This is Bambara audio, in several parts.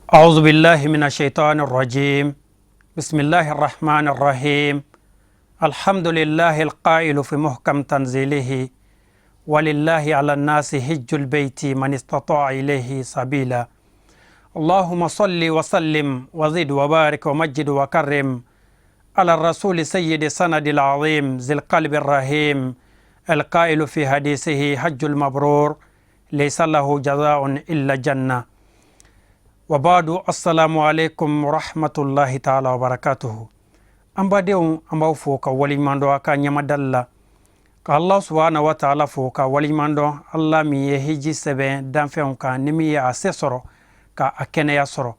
أعوذ بالله من الشيطان الرجيم. بسم الله الرحمن الرحيم. الحمد لله القائل في محكم تنزيله: ولله على الناس حج البيت من استطاع إليه سبيلا. اللهم صل وسلم وزد وبارك ومجد وكرم على الرسول سيد سند العظيم ذي القلب الرحيم، القائل في حديثه: حج المبرور ليس له جزاء إلا جنة. وبعد، السلام عليكم ورحمة الله تعالى وبركاته. An badenw, an b'aw fo ka waleɲuman dɔn a ka ɲamadali la, ka Allah subhanahu wa ta'ala fo ka waleɲuman dɔn, Allah min ye hiji sɛbɛn danfɛnw kan, ni min ye a se sɔrɔ ka a kɛnɛya sɔrɔ.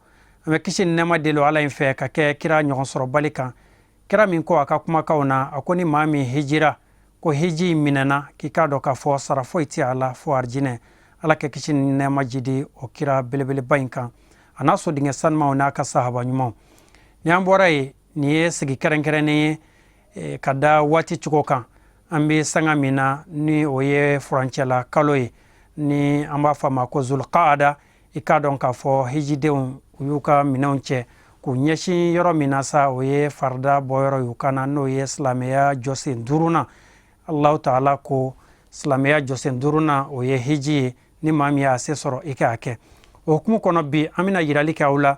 An bɛ kisi ni nɛɛma deli Ala in fɛ ka kɛ kira ɲɔgɔn sɔrɔ bali kan, kira min ko a ka kumakanw na, a ko ni maa min hijira, ko hiji minɛna, k'i k'a dɔn k'a fɔ sara foyi tɛ a la fo arijinɛ. Ala kɛ kisi ni nɛɛma jidi o kira belebeleba in kan, a n'a sodenkɛ sanumaw n'a ka sahaba ɲumanw. Ni an bɔra yen, nin ye sigi kɛrɛnkɛrɛnnen ye ka da waati cogo kan an bɛ sanga min na, ni o ye furancɛla kalo ye, ni an b'a fɔ a ma ko Zulqaada. I k'a dɔn k'a fɔ hijidenw, u y'u ka minɛnw cɛ k'u ɲɛsin yɔrɔ min na sa, o ye farida bɔyɔrɔ y'u kan na, n'o ye silamɛya jɔsen duurunan. Allahu taala ko silamɛya jɔsen duurunan, o ye hiji ye. Ni maa min y'a se sɔrɔ, i k'a kɛ. O hukumu kɔnɔ, bi an bɛna yirali kɛ aw la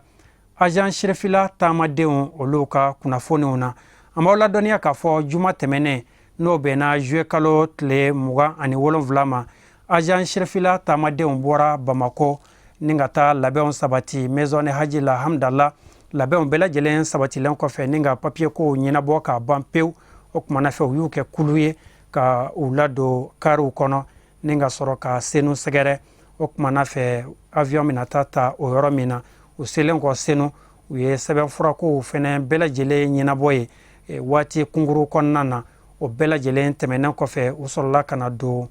agence Cherifila taamadenw, olu ka kunnafoniw na. An b'aw ladɔnniya k'a fɔ juma tɛmɛnen, n'o bɛnna juillet kalo tile 27 ma, agence Cherifila taamadenw bɔra Bamako ni ka taa labɛnw sabati maison de haji la. Hamdala, labɛnw bɛɛ lajɛlen sabatilen kɔfɛ, ni ka papiye kow ɲɛnabɔ k'a ban pewu, o kumana fɛ, u y'u kɛ kulu ye ka u ladon kariw kɔnɔ ni ka sɔrɔ ka Senu sɛgɛrɛ. O kumana fɛ, avion bɛna taa ta o yɔrɔ min na. U selen kɔ Senu, u ye sɛbɛnfurakow fɛnɛ bɛɛ lajɛlen ɲɛnabɔ ye waati kunkuru kɔnɔna na. O bɛɛ lajɛlen tɛmɛnen kɔfɛ, u sɔrɔla ka na don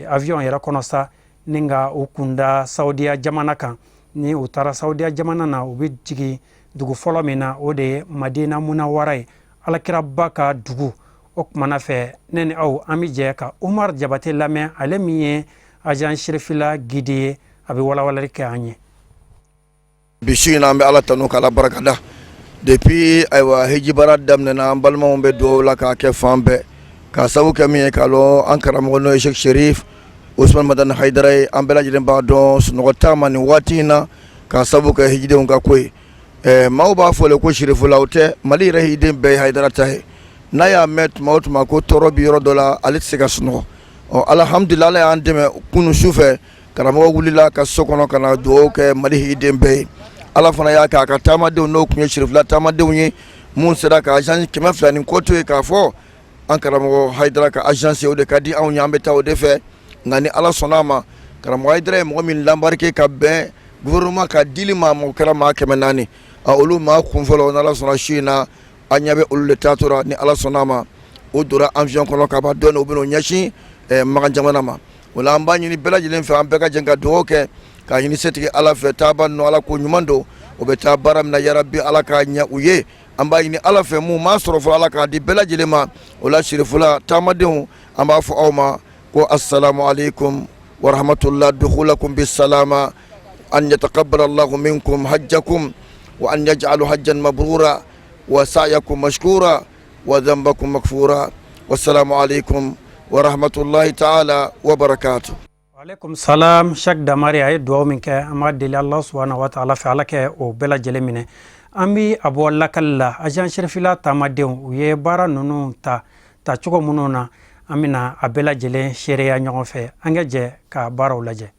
avion yɛrɛ kɔnɔ sa, ni ka u kunda Saudiya jamana kan. Ni u taara Saudiya jamana na, u bɛ jigin dugu fɔlɔ min na, o de ye Madina Munawara ye, Alakiraba ka dugu. O kumana fɛ, ne ni aw, an bɛ jɛ ka Umar Jabate lamɛn, ale min ye agence Cherifila guide ye, a bɛ walawalali kɛ an ye. Bi su in na, an bɛ Ala tanu k'Ala barikada. Depuis, ayiwa, hijibara daminɛna, an balimaw bɛ dugawu la k'a kɛ fan bɛɛ, k'a sababu kɛ min ye, k'a lɔn an karamɔgɔ, n'o ye Sheikh Sherif Usman Madani Hayidara ye, an bɛɛ lajɛlen b'a dɔn sunɔgɔ t'a ma nin waati in na, k'a sababu kɛ hijidenw ka ko ye. Maaw b'a fɔ le ko Sherifula, o tɛ. Mali yɛrɛ hijiden bɛɛ ye Hayidara ta ye. N'a y'a mɛn tuma o tuma ko tɔɔrɔ bi yɔrɔ dɔ la, ale tɛ se ka sunɔgɔ. Ɔ, alhamdulillah, Ala y'an dɛmɛ, kunun su fɛ, karamɔgɔ wulila ka so kɔnɔ ka na dugawu kɛ Mali hijiden bɛɛ ye. Ala fana y'a kɛ, a ka taamadenw, n'o tun ye Sherifila taamadenw ye, mun sera ka agence 200 ni kɔ to yen, k'a fɔ an karamɔgɔ Hayidara ka agence, o de ka di anw ye, an bɛ taa o de fɛ. Nka ni Ala sɔnna a ma, karamɔgɔ Hayidara ye mɔgɔ min l'embarqué ka bɛn gouvernement ka dili ma, o kɛra maa 400. A olu maa kun fɔlɔ, n'Ala sɔnna, su in na, an ɲɛ bɛ olu de taatɔra. Ni Ala sɔnna a ma, o donna avion kɔnɔ ka ban dɔɔnin, u bɛn'o ɲɛsin Makan jamana ma. O la, an b'a ɲini bɛɛ lajɛlen fɛ, an bɛɛ ka jɛ ka dugawu kɛ k'a ɲini setigi Ala fɛ, taaba ninnu, Ala ko ɲuman don. O bɛ taa baara min na, yarabi, Ala k'a ɲɛ u ye. An b'a ɲini Ala fɛ, mun m'a sɔrɔ fɔlɔ, Ala k'a di bɛɛ lajɛlen ma. O la, Sirifula taamadenw, an b'a fɔ aw ma ko assalamu alaikum wa rahmatullah, dukhulakum bisalama, an yataqabbal Allahu minkum hajjakum wa an yaj'alu hajjan mabrura wa sa'yakum mashkura wa dhanbakum maghfura. Wassalamu alaikum wa rahmatullahi ta'ala wa barakatuh. Alaikum salam. Shak Damari, a ye dugawu min kɛ, an b'a deli Allah subhanahu wa ta'ala fɛ, Ala kɛ o bɛɛ lajɛlen minɛ. An bi a bɔ lakali la, agence Cherifila taamadenw, u ye baara ninnu ta tacogo minnu na, an bɛna a bɛɛ lajɛlen seereya ɲɔgɔn fɛ. An ka jɛ ka baaraw lajɛ.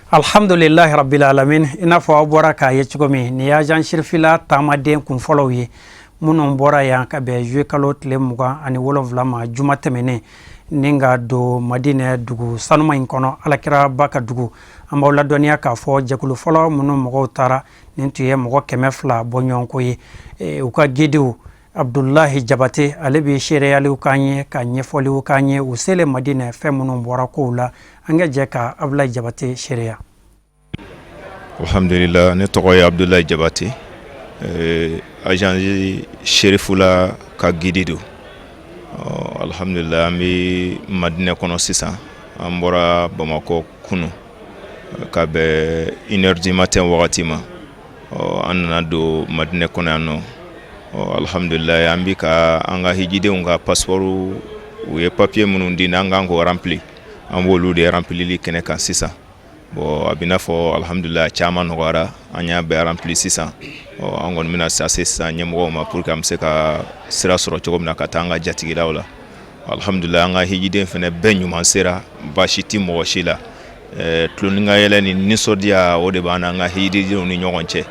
Alhamdulilahi rabbil alamin. I n'a fɔ aw bɔra k'a ye cogo min, nin ye agence Chérifila taamaden kunfɔlɔw ye minnu bɔra yan ka bɛn juillet kalo tile 27 ma, juma tɛmɛnen, ni ka don Madinɛ dugu sanuma in kɔnɔ, alakiraba ka dugu. An b'aw ladɔnniya k'a fɔ jɛkulu fɔlɔ minnu mɔgɔw taara, nin tun ye mɔgɔ 200 bɔɲɔgɔnko ye. U ka gidiw Abdulahi Jabate, ale bɛ seereyaliw k'an ye, ka ɲɛfɔliw k'an ye u selen Madinɛ, fɛn minnu bɔra kow la. An ka jɛ ka Abdulahi Jabate seereya. Alhamdulillah, ne tɔgɔ ye Abdulahi Jabate, agence Chérifila ka guide don. Alhamdulillah, an bɛ Madinɛ kɔnɔ sisan. An bɔra Bamakɔ kunun ka bɛn 1h du matin wagati ma. An nana don Madinɛ kɔnɔ yan nɔ. Alhamdulillah, an bɛ ka an ka hijidenw ka passeport, u ye papier minnu di n'an kan k'o rempli, an b'olu de remplili kɛnɛ kan sisan. Bon, a bɛ n'a fɔ alhamdulillah, caman nɔgɔyara, an y'a bɛɛ rempli sisan. An kɔni bɛna se sisan ɲɛmɔgɔw ma pour que an bɛ se ka sira sɔrɔ cogo min na ka taa an ka jatigilaw la. Alhamdulillah, an ka hijiden fana bɛɛ ɲuman sera, baasi tɛ mɔgɔ si la. Tulon ka yɛlɛ ni nisɔndiya, o de b'an n'an ka hijidenw ni ɲɔgɔn cɛ.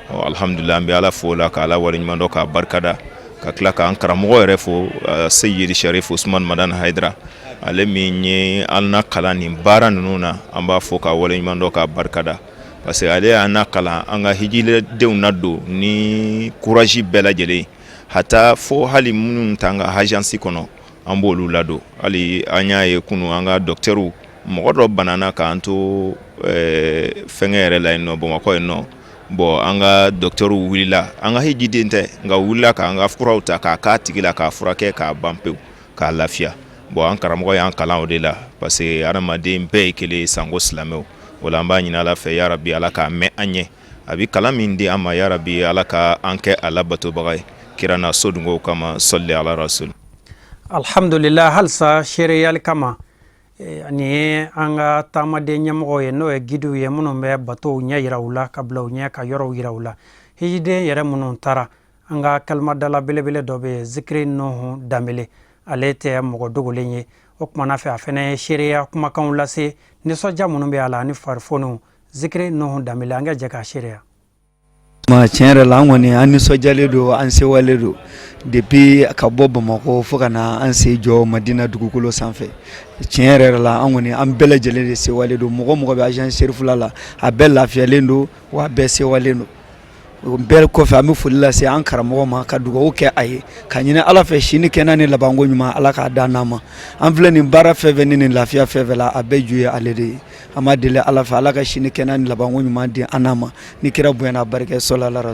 Alhamdulillah, an bɛ Ala fo la, ka Ala waleɲuman dɔn, k'a barikada, ka tila k'an karamɔgɔ yɛrɛ fo, Seyidi Sharif Usman Madani Hayidara, ale min ye an na kalan nin baara ninnu na. An b'a fo k'a waleɲuman dɔn, k'a barikada, parce que ale y'an na kalan an ka hijidenw na don ni courage bɛɛ lajɛlen, hata fo hali minnu t'an ka agence kɔnɔ, an b'olu ladon. Hali an y'a ye kunun, an ka docteurw, mɔgɔ dɔ banana k'an to fɛnkɛ yɛrɛ la yen nɔ, Bamakɔ yen nɔ. Bon, an ka docteurw wulila, an ka hijiden tɛ, nka wulila k'an ka furaw ta k'a k'a tigi la, k'a furakɛ k'a ban pewu, k'a lafiya. Bon, an karamɔgɔ y'an kalan o de la, parce que adamaden bɛɛ ye kelen sanko silamɛw. O la, an b'a ɲini Ala fɛ, yarabi, Ala k'a mɛn an ɲɛ. A bɛ kalan min di an ma, yarabi, Ala ka an kɛ a labatobaga ye kira n'a sodenw kama. Sɔli ala rasul. Alhamdulillah, halisa seereyali kama, nin ye an ka taamaden ɲɛmɔgɔw ye, n'o ye gidiw ye, minnu bɛ batow ɲɛ yira u la, ka bila u ɲɛ, ka yɔrɔw yira u la. Hijiden yɛrɛ minnu taara, an ka kalimadala belebele dɔ bɛ yen, Zikiri Nuhu Danbele, ale tɛ mɔgɔ dogolen ye. O kumana fɛ, a fana ye seereya kumakanw lase, nisɔndiya minnu bɛ a la ani farifoniw. Zikiri Nuhu Danbele, an ka jɛ k'a seereya. Ma tiɲɛ yɛrɛ la, an kɔni an nisɔndiyalen don, an sewalen don. Depuis ka bɔ Bamakɔ fo ka na an sen jɔ Madina dugukolo sanfɛ, tiɲɛ yɛrɛ la, an kɔni an bɛɛ lajɛlen de sewalen don. Mɔgɔ mɔgɔ bɛ agence Chérifila la, a bɛɛ lafiyalen don, wa a bɛɛ sewalen don. O bɛɛ kɔfɛ, an bɛ foli lase an karamɔgɔ ma, ka dugawu kɛ a ye, ka ɲini Ala fɛ, si ni kɛnɛya ni labanko ɲuman, Ala k'a da n'a ma. An filɛ nin baara fɛn fɛn ni nin lafiya fɛn fɛn la, a bɛɛ ju ye ale de ye. An b'a deli Ala fɛ, Ala ka si ni kɛnɛya ni labanko ɲuman di an n'a ma ni kira bonya n'a barika sɔla ala.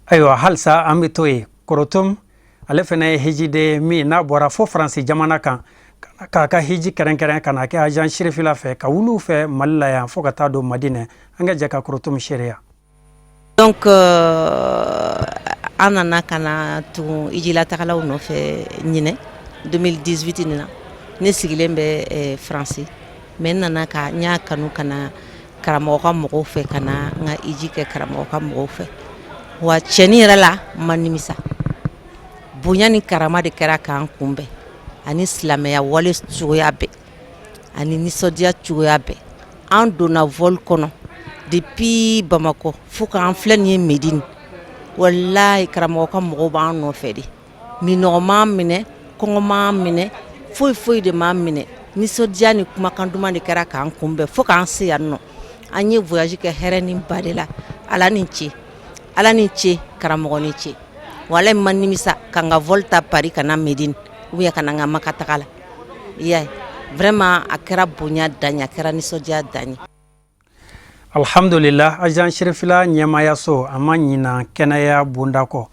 Ayiwa, halisa an bɛ to yen. Korotom, ale fana ye hijiden min n'a bɔra fo Faransi jamana kan k'a ka hiji kɛrɛnkɛrɛn ka na kɛ agence Chérifila fɛ, ka wuli fɛ Mali la yan fo ka taa don Madinɛ. An ka jɛ ka Korotom seereya. Donc an nana ka na tugun hijilatagalaw nɔfɛ ɲinɛ 2018 nin na. Ne sigilen bɛ Faransi, mais n nana ka n y'a kanu ka na karamɔgɔ ka mɔgɔw fɛ, ka na n ka hiji kɛ karamɔgɔ ka mɔgɔw fɛ. Wa cɛni yɛrɛ la, n ma nimisa. Bonya ni karama de kɛra k'an kunbɛn, ani silamɛya wale cogoya bɛɛ, ani nisɔndiya cogoya bɛɛ. An donna vol kɔnɔ depuis Bamakɔ fo k'an filɛ nin ye Medine. Walahi, karamɔgɔ ka mɔgɔw b'an nɔfɛ de. Minɔgɔ m'an minɛ, kɔngɔ m'an minɛ, foyi foyi de m'an minɛ. Nisɔndiya ni kumakan duman de kɛra k'an kunbɛn fo k'an se yan nɔ. An ye voyage kɛ hɛrɛ ni ba de la. Ala ni ce, Ala ni ce, karamɔgɔ ni ce. Walahi, n ma nimisa ka n ka vol ta Paris ka na Medine ou bien ka na n ka Maka taga la. I y'a ye, vraiment, a kɛra bonya dan ye, a kɛra nisɔndiya dan ye. Alhamdulillah, agence Chérifila ɲɛmayaso, a ma ɲina kɛnɛya bonda kɔ.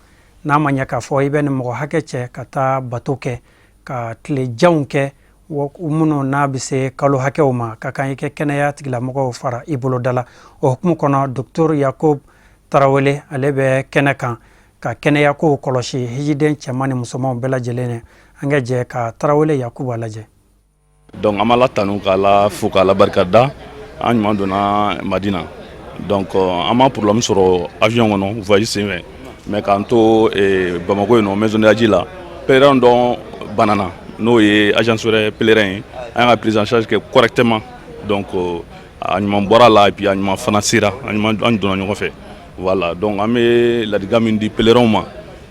N'a ma ɲɛ k'a fɔ i bɛ nin mɔgɔ hakɛ cɛ ka taa bato kɛ, ka tile janw kɛ minnu n'a bɛ se kalo hakɛw ma, ka kan i kɛ kɛnɛya tigilamɔgɔw fara i boloda la. O hukumu kɔnɔ, docteur Yakob Tarawele, ale bɛ kɛnɛ kan ka kɛnɛyakow kɔlɔsi hijiden cɛman ni musomanw bɛɛ lajɛlen ye. An ka jɛ ka Tarawele Yakuba lajɛ. Donc an b'Ala tanu, k'Ala fo, k'Ala barika da. An ɲuman donna Madina. Donc an ma problème sɔrɔ avion kɔnɔ voyage senfɛ. Mais k'an to Bamakɔ yen nɔ, maison de hadj la, pèlerin dɔ banana, n'o ye agence wɛrɛ pèlerin ye. An y'a ka prise en charge kɛ correctement. Donc a ɲuman bɔra la et puis a ɲuman fana sera, a ɲuman an donna ɲɔgɔn fɛ. Voilà, donc an bɛ ladilikan min di pèlerinw ma,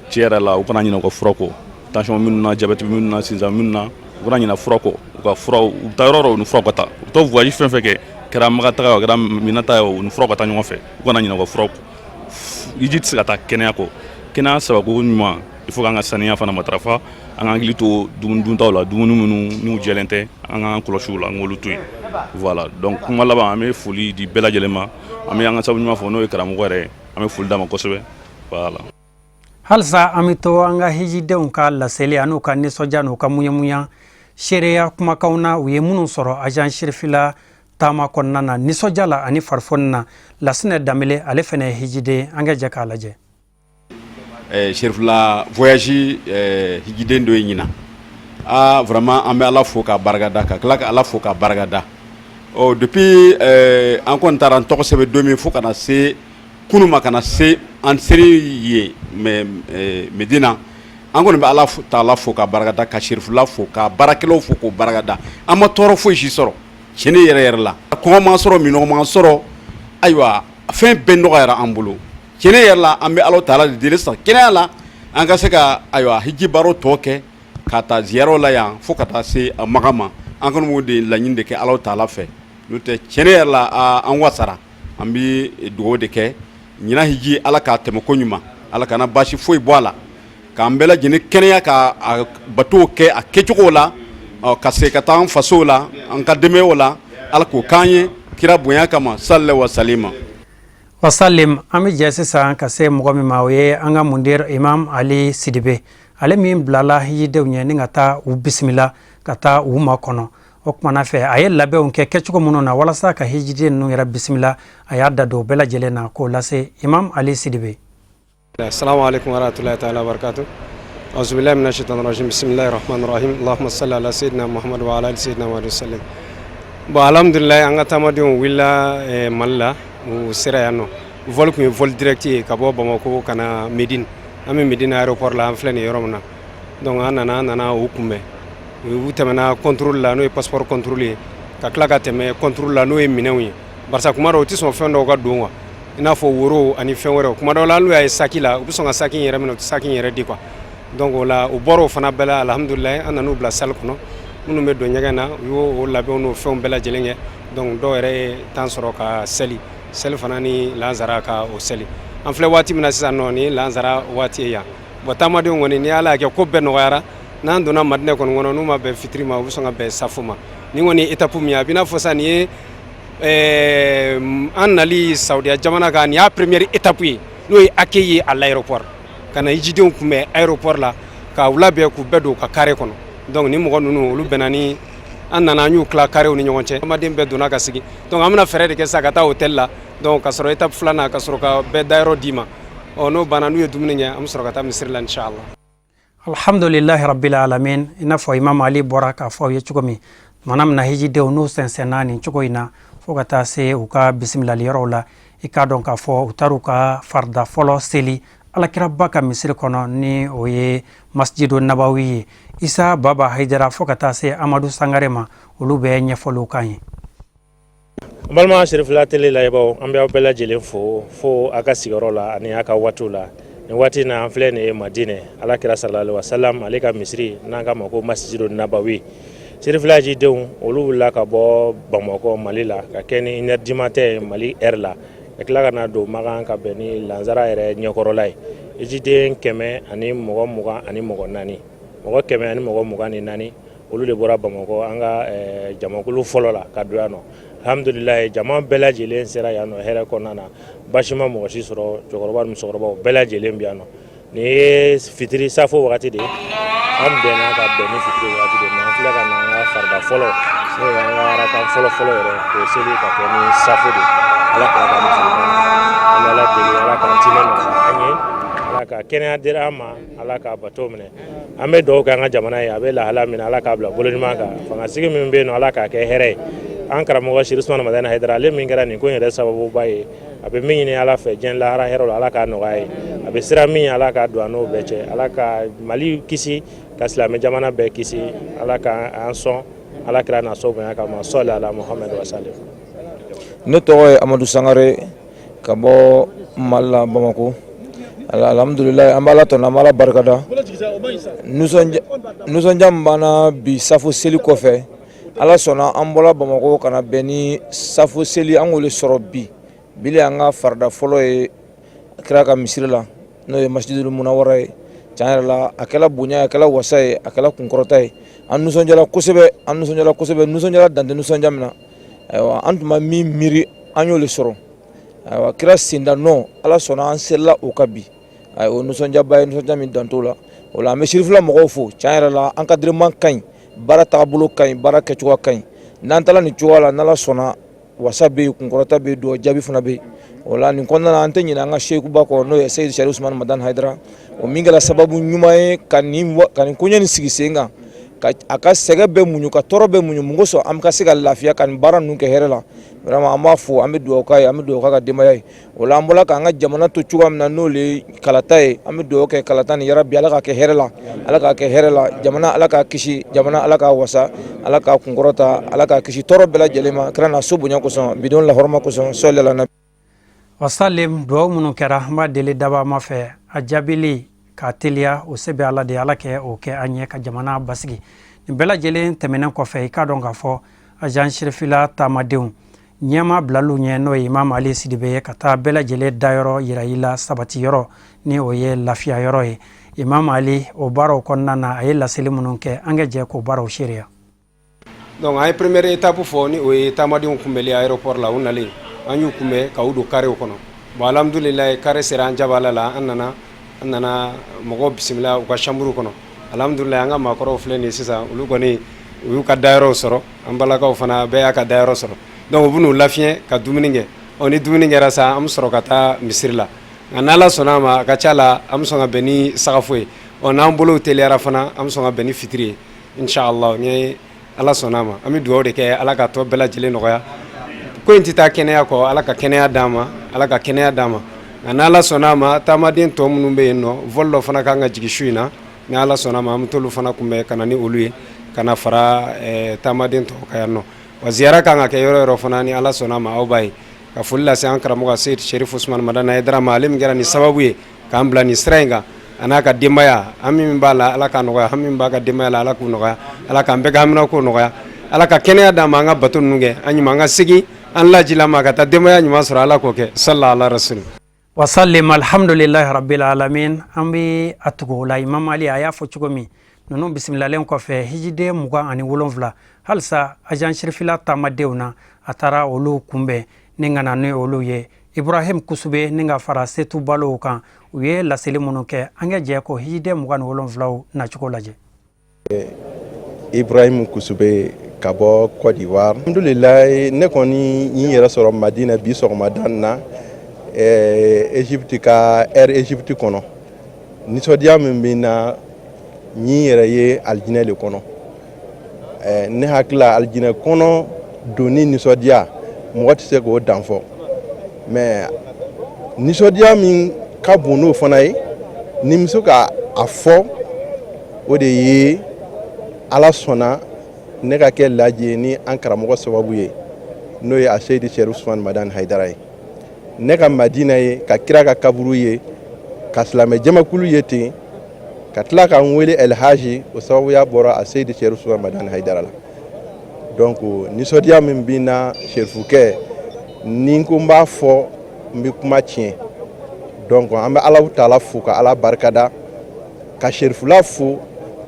tiɲɛ yɛrɛ la, u kana ɲinɛ u ka fura kɔ. Tension minnu na, diabète minnu na, sinzan minnu na, u kana ɲinɛ fura kɔ. U ka furaw, u bɛ taa yɔrɔ o yɔrɔ, u ni furaw ka taa. U bɛ taa voyage fɛn fɛn kɛ, kɛra Maka taga ye o, kɛra Mina ta ye o, u ni furaw ka taa ɲɔgɔn fɛ. U kana ɲinɛ u ka furaw kɔ. Hiji tɛ se ka taa kɛnɛya kɔ. Kɛnɛya sababu ɲuman, il faut k'an ka saniya fana matarafa, an k'an hakili to dumuni duntaw la, dumuni minnu n'u jɛlen tɛ, an k'an kɔlɔsi u la, an k'olu to yen. Voilà, donc kuma laban, an bɛ foli di bɛɛ lajɛlen ma. An bɛ an ka sababu ɲuman fɔ, n'o ye karamɔgɔ yɛrɛ ye. An bɛ foli d'a ma kosɛbɛ, voilà. Halisa an bɛ to an ka hijidenw ka laseli an'u ka nisɔndiya n'u ka muɲamuɲa seereya kumakanw na, u ye minnu sɔrɔ agence Cherifila taama kɔnɔna na, nisɔndiya la ani farifoni na. Lasinɛ Danbele, ale fɛnɛ ye hijiden, an ka jɛ k'a lajɛ. Cherifila voyage hijiden dɔ ye ɲinan. Ah, vraiment, an bɛ Ala fo k'a barikada, ka tila ka Ala fo k'a barikada. Ɔ, depuis an kɔni taara an tɔgɔ sɛbɛn don min fo ka na se kunun ma, ka na se an seri yen Medina, an kɔni bɛ Ala taala fo k'a barikada, ka Cherifila fo, ka baarakɛlaw fo k'o barikada. An ma tɔɔrɔ foyi si sɔrɔ tiɲɛ yɛrɛ yɛrɛ la. Kɔngɔ m'an sɔrɔ, minnɔgɔ m'an sɔrɔ. Ayiwa, fɛn bɛɛ nɔgɔyara an bolo tiɲɛ yɛrɛ la. An bɛ Ala taala de deli sisan kɛnɛya la, an ka se ka, ayiwa, hiji baaraw tɔ kɛ, ka taa ziyaraw la yan fo ka taa se Makan ma. An kɔni b'o de laɲini de kɛ Ala taala fɛ. N'o tɛ, tiɲɛ yɛrɛ la, an wasara. An bɛ dugawu de kɛ ɲinan hiji, Ala k'a tɛmɛ ko ɲuman, Ala kana baasi foyi bɔ a la, k'an bɛɛ lajɛlen kɛnɛya, ka batow kɛ a kɛcogo la, ka se ka taa an fasow la, an ka denbayaw la. Ala k'o k'an ye kira bonya kama, salli wa salima. Wasalim. An bɛ jɛ sisan ka se mɔgɔ min ma, o ye an ka mundir Imam Ali Sidibe, ale min bilala hijidenw ɲɛ ni ka taa u bisimila, ka taa u makɔnɔ. O kumana fɛ, a ye labɛnw kɛ kɛcogo minnu na walasa ka hijiden ninnu yɛrɛ bisimila, a y'a da don o bɛɛ lajɛlen na k'o lase. Imam Ali Sidibe. السلام عليكم ورحمة الله تعالى وبركاته. أعوذ بالله من الشيطان الرجيم، بسم الله الرحمن الرحيم، اللهم صل على سيدنا محمد وعلى آل سيدنا محمد وسلم. Bon, alhamdulillah, an ka taamadenw wulila Mali la, u sera yan nɔ. Vol tun ye vol direct ye ka bɔ Bamako ka na Médine. An bɛ Médine aéroport la, an filɛ nin yɔrɔ min na. Donc an nana u kunbɛn. U tɛmɛna contrôle la, n'o ye passeport contrôle ye, ka tila ka tɛmɛ contrôle la, n'o ye minɛnw ye, barisa kuma dɔw u tɛ sɔn fɛn dɔw ka don quoi, i n'a fɔ woro ani fɛn wɛrɛw. Kuma dɔw la, hali n'u y'a ye saki la, u bɛ sɔn ka saki in yɛrɛ minɛ, u tɛ saki in yɛrɛ di quoi. Donc o la, u bɔra o fana bɛɛ la, alhamdulilayi, an nan'u bila salle kɔnɔ. Minnu bɛ don ɲɛgɛn na, u y'o labɛnw n'o fɛnw bɛɛ lajɛlen kɛ. Donc dɔw yɛrɛ ye temps sɔrɔ ka seli, seli fana ni lansara ka o seli. An filɛ waati min na sisan nɔ, ni lansara waati ye yan. Bon, taamadenw kɔni, ni Ala y'a kɛ ko bɛɛ nɔgɔyara, n'an donna Madinɛ kɔni kɔnɔ, n'u ma bɛn fitiri ma, u bɛ sɔn ka bɛn safo ma. Nin kɔni ye étape min ye, a b'i n'a fɔ sisan nin ye an nali Saudiya jamana kan, nin y'a première étape ye, n'o ye accueil ye à l'aéroport, ka na hijidenw kunbɛn aéroport la, ka u labɛn k'u bɛɛ don u ka carré kɔnɔ. Donc ni mɔgɔ ninnu, olu bɛnna ni an nana, an y'u tila carréw ni ɲɔgɔn cɛ. Taamaden bɛɛ donna ka sigi. Donc an bɛna fɛɛrɛ de kɛ sisan ka taa hôtel la, donc ka sɔrɔ étape filanan, ka sɔrɔ ka bɛɛ dayɔrɔ d'i ma. Ɔ, n'o banna, n'u ye dumuni kɛ, an bɛ sɔrɔ ka taa misiri la, inchallah. Alhamdulilahi rabbil alamin. I n'a fɔ Imam Ali bɔra k'a fɔ aw ye cogo min, tumana min na hijidenw n'u sɛnsɛnna nin cogo in na fo ka taa se u ka bisimilali yɔrɔw la, i k'a dɔn k'a fɔ u taar'u ka farida fɔlɔ seli Alakiraba ka misiri kɔnɔ, ni o ye Masjidu Nabawi ye. Isa Baba Hayidara fo ka taa se Amadu Sangare ma, olu bɛ ɲɛfɔliw kan ye. N balima Cherifila Télé lajɛbaw, an bɛ aw bɛɛ lajɛlen fo fo a ka sigiyɔrɔ la ani a ka waatiw la. Nin waati na, an filɛ nin ye Madinɛ, Ala kira sallallahu alaihi wasallam ale ka misiri n'an k'a ma ko Masjidu Nabawi. Cherifila jidenw, olu wulila ka bɔ Bamakɔ, Mali la, ka kɛ ni 1h du matin Mali heure la, ka tila ka na don Makan ka bɛn ni lansara yɛrɛ ɲɛkɔrɔla ye. Hijiden 124, mɔgɔ 124, olu de bɔra Bamakɔ an ka jamakulu fɔlɔ la ka don yan nɔ. Alhamdulilayi, jama bɛɛ lajɛlen sera yan nɔ hɛrɛ kɔnɔna na, basi ma mɔgɔ si sɔrɔ. Cɛkɔrɔba ni musokɔrɔbaw bɛɛ lajɛlen bɛ yan nɔ. Nin ye fitiri safo wagati de ye, an bɛnna ka bɛn ni fitiri wagati de ye. An filɛ ka na an ka farida fɔlɔ, n'o ye an ka arakan fɔlɔ fɔlɔ yɛrɛ, k'o seli ka kɛ ni safo de. Ala k'a ka musulman, an bɛ Ala deli, Ala k'a timɛ nɔgɔya an ye, Ala ka kɛnɛya dira an ma, Ala k'a bato minɛ. An bɛ dugawu kɛ an ka jamana ye, a bɛ lahala min na, Ala k'a bila bolo ɲuman kan. Fangasigi min bɛ yen nɔ, Ala k'a kɛ hɛrɛ ye. An karamɔgɔ Siri Usumani Madani Hayidara, ale min kɛra nin ko in yɛrɛ sababuba ye. A bɛ min ɲini Ala fɛ diɲɛ lahara hɛrɛ la, Ala k'a nɔgɔya ye. A bɛ siran min, Ala k'a don a n'o bɛɛ cɛ. Ala ka Mali kisi, ka silamɛ jamana bɛɛ kisi. Ala ka an sɔn Ala kira n'a so bonya kama. Sɔli ala Muhamadu wa salim. Ne tɔgɔ ye Amadu Sangare ka bɔ Mali la, Bamakɔ. Alhamdulilayi, an bɛ Ala tanu, an bɛ Ala barikada. Nisɔndiya min b'an na bi safo seli kɔfɛ, Ala sɔnna an bɔra Bamakɔ ka na bɛn ni safo seli, an k'o de sɔrɔ bi. Bi le an ka farida fɔlɔ ye kira ka misiri la, n'o ye Masjidul Munawara ye. Tiɲɛ yɛrɛ la, a kɛla bonya ye, a kɛla wasa ye, a kɛla kunkɔrɔta ye. An nisɔndiyara kosɛbɛ, an nisɔndiyara kosɛbɛ, nisɔndiyara dan tɛ nisɔndiya min na. Ayiwa, an tun ma min miiri, an y'o de sɔrɔ. Ayiwa, kira senda nɔ, Ala sɔnna an selila o kan bi. Ayiwa, o nisɔndiyaba ye, nisɔndiya min dan t'o la. O la an bɛ Sirifila mɔgɔw fo. Tiɲɛ yɛrɛ la, encadrement ka ɲi, baara taabolo ka ɲi, baara kɛcogoya ka ɲi. N'an taara nin cogoya la, n'Ala sɔnna, wasa bɛ yen, kunkɔrɔta bɛ yen, dugawu jaabi fana bɛ yen. O la nin kɔnɔna na, an tɛ ɲinɛ an ka sekuba kɔ, n'o ye Seyidi Sɛri Usumani Madani Hayidara, o min kɛra sababu ɲuman ye ka nin koɲɛ nin sigi sen kan, ka a ka sɛgɛn bɛɛ muɲu, ka tɔɔrɔ bɛɛ muɲu. Mun kosɔn? An ka se ka lafiya ka nin baara ninnu kɛ hɛrɛ la. Vraiment, an b'a fo, an bɛ dugawu k'a ye, an bɛ dugawu k'a ka denbaya ye. O la an bɔra k'an ka jamana to cogoya min na, n'o le ye kalata ye, an bɛ dugawu kɛ kalata nin, yarabi Ala k'a kɛ hɛrɛ la, Ala k'a kɛ hɛrɛ la. Jamana, Ala k'a kisi, jamana, Ala k'a wasa, Ala k'a kunkɔrɔta, Ala k'a kisi tɔɔrɔ bɛɛ lajɛlen ma, kira n'a so bonya kosɔn, bidon lahɔrɔma kosɔn. Sɔli ala nabi wasalim. Duwawu minnu kɛra, an b'a deli dabama fɛ, a jaabili k'a teliya, o se bɛ Ala de. Ala kɛ o kɛ an ɲɛ ka jamana basigi. Nin bɛɛ lajɛlen tɛmɛnen kɔfɛ, i k'a dɔn k'a fɔ agence Sirifila taamadenw ɲɛma bilaliw ɲɛ, n'o ye Imam Ali Sidibe ye, ka taa bɛɛ lajɛlen dayɔrɔ yira i la, sabati yɔrɔ ni o ye lafiya yɔrɔ ye. Imam Ali, o baaraw kɔnɔna na, a ye laseli minnu kɛ, an ka jɛ k'o baaraw seereya. Donc an ye première étape fɔ, ni o ye taamadenw kunbɛli aéroport la. U nalen, an y'u kunbɛn ka u don carré kɔnɔ. Bon, alhamdulilayi, carré sera an jabala la. An nana mɔgɔw bisimila u ka chambre kɔnɔ. Alhamdulilayi, an ka maakɔrɔw filɛ nin ye sisan, olu kɔni u y'u ka dayɔrɔw sɔrɔ. An balakaw fana bɛɛ y'a ka dayɔrɔ sɔrɔ. Donc u bɛn'u lafiɲɛ ka dumuni kɛ. Ɔ, ni dumuni kɛra sa, an bɛ sɔrɔ ka taa misiri la. Nka n'Ala sɔnna a ma, a ka ca la, an bɛ sɔn ka bɛn ni sagafo ye. Ɔ, n'an bolow teliyara fana, an bɛ sɔn ka bɛn ni fitiri ye, inshallah, ni Ala sɔnna a ma. An bɛ dugawu de kɛ, Ala ka tɔ bɛɛ lajɛlen nɔgɔya. Ko in tɛ taa kɛnɛya kɔ. Ala ka kɛnɛya d'an ma, Ala ka kɛnɛya d'an ma. Nka n'Ala sɔnna a ma, taamaden tɔ minnu bɛ yen nɔ, vol dɔ fana kan ka jigin su in na. Ni Ala sɔnna a ma, an bɛ t'olu fana kunbɛn ka na ni olu ye, ka na fara taamaden tɔw kan yan nɔ. Wa ziyara kan ka kɛ yɔrɔ yɔrɔ fana, ni Ala sɔnna a ma, aw b'a ye. Ka foli lase an karamɔgɔ Seyidi Sherif Usumani Madani Hayidara ma, ale min kɛra nin sababu ye k'an bila nin sira in kan, a n'a ka denbaya. Hami min b'a la, Ala k'a nɔgɔya. Hami min b'a ka denbaya la, Ala k'u nɔgɔya. Ala k'an bɛɛ ka haminako nɔgɔya. Ala ka kɛnɛya d'an ma, an ka bato ninnu kɛ an ɲuman, an ka segin an lajilama ka taa denbaya ɲuman sɔrɔ. Ala k'o kɛ. Sala ala rasul. Wasalim, alhamdulilahi rabbil alamin. An bɛ a tugu o la. Imam Ali a y'a fɔ cogo min, ninnu bisimilalen kɔfɛ, hijiden 27 halisa agence Sirifila taamadenw na, a taara olu kunbɛn ni ka na ni olu ye. Ibrahim Kusube ni ka fara Setu Balow kan, u ye laseli minnu kɛ, an ka jɛ ko hijiden 27 nacogo lajɛ. Ibrahim Kusube ka bɔ Côte d'Ivoire. Alhamdulilayi, ne kɔni n yɛrɛ sɔrɔ Madina bi sɔgɔmada na, Egypte ka Air Egypte kɔnɔ. Nisɔndiya min bɛ n na, n yɛrɛ ye alijinɛ de kɔnɔ. Ne hakili la, alijinɛ kɔnɔ donni nisɔndiya, mɔgɔ tɛ se k'o dan fɔ. Mais nisɔndiya min ka bon n'o fana ye, ni n bɛ se ka a fɔ, o de ye Ala sɔnna ne ka kɛ laji ye ni an karamɔgɔ sababu ye, n'o ye a Seyidi Sɛri Usumani Madani Hayidara ye. Ne ka Madina ye, ka kira ka kaburu ye, ka silamɛ jamakulu ye ten, ka tila ka n wele Elhaji, o sababuya bɔra a Seyidi Sɛri Usumani Madani Hayidara la. Donc nisɔndiya min bɛ n na, serifukɛ, ni n ko n b'a fɔ, n bɛ kuma tiɲɛ. Donc an bɛ Alahu taala fo, ka Ala barikada, ka serifula fo,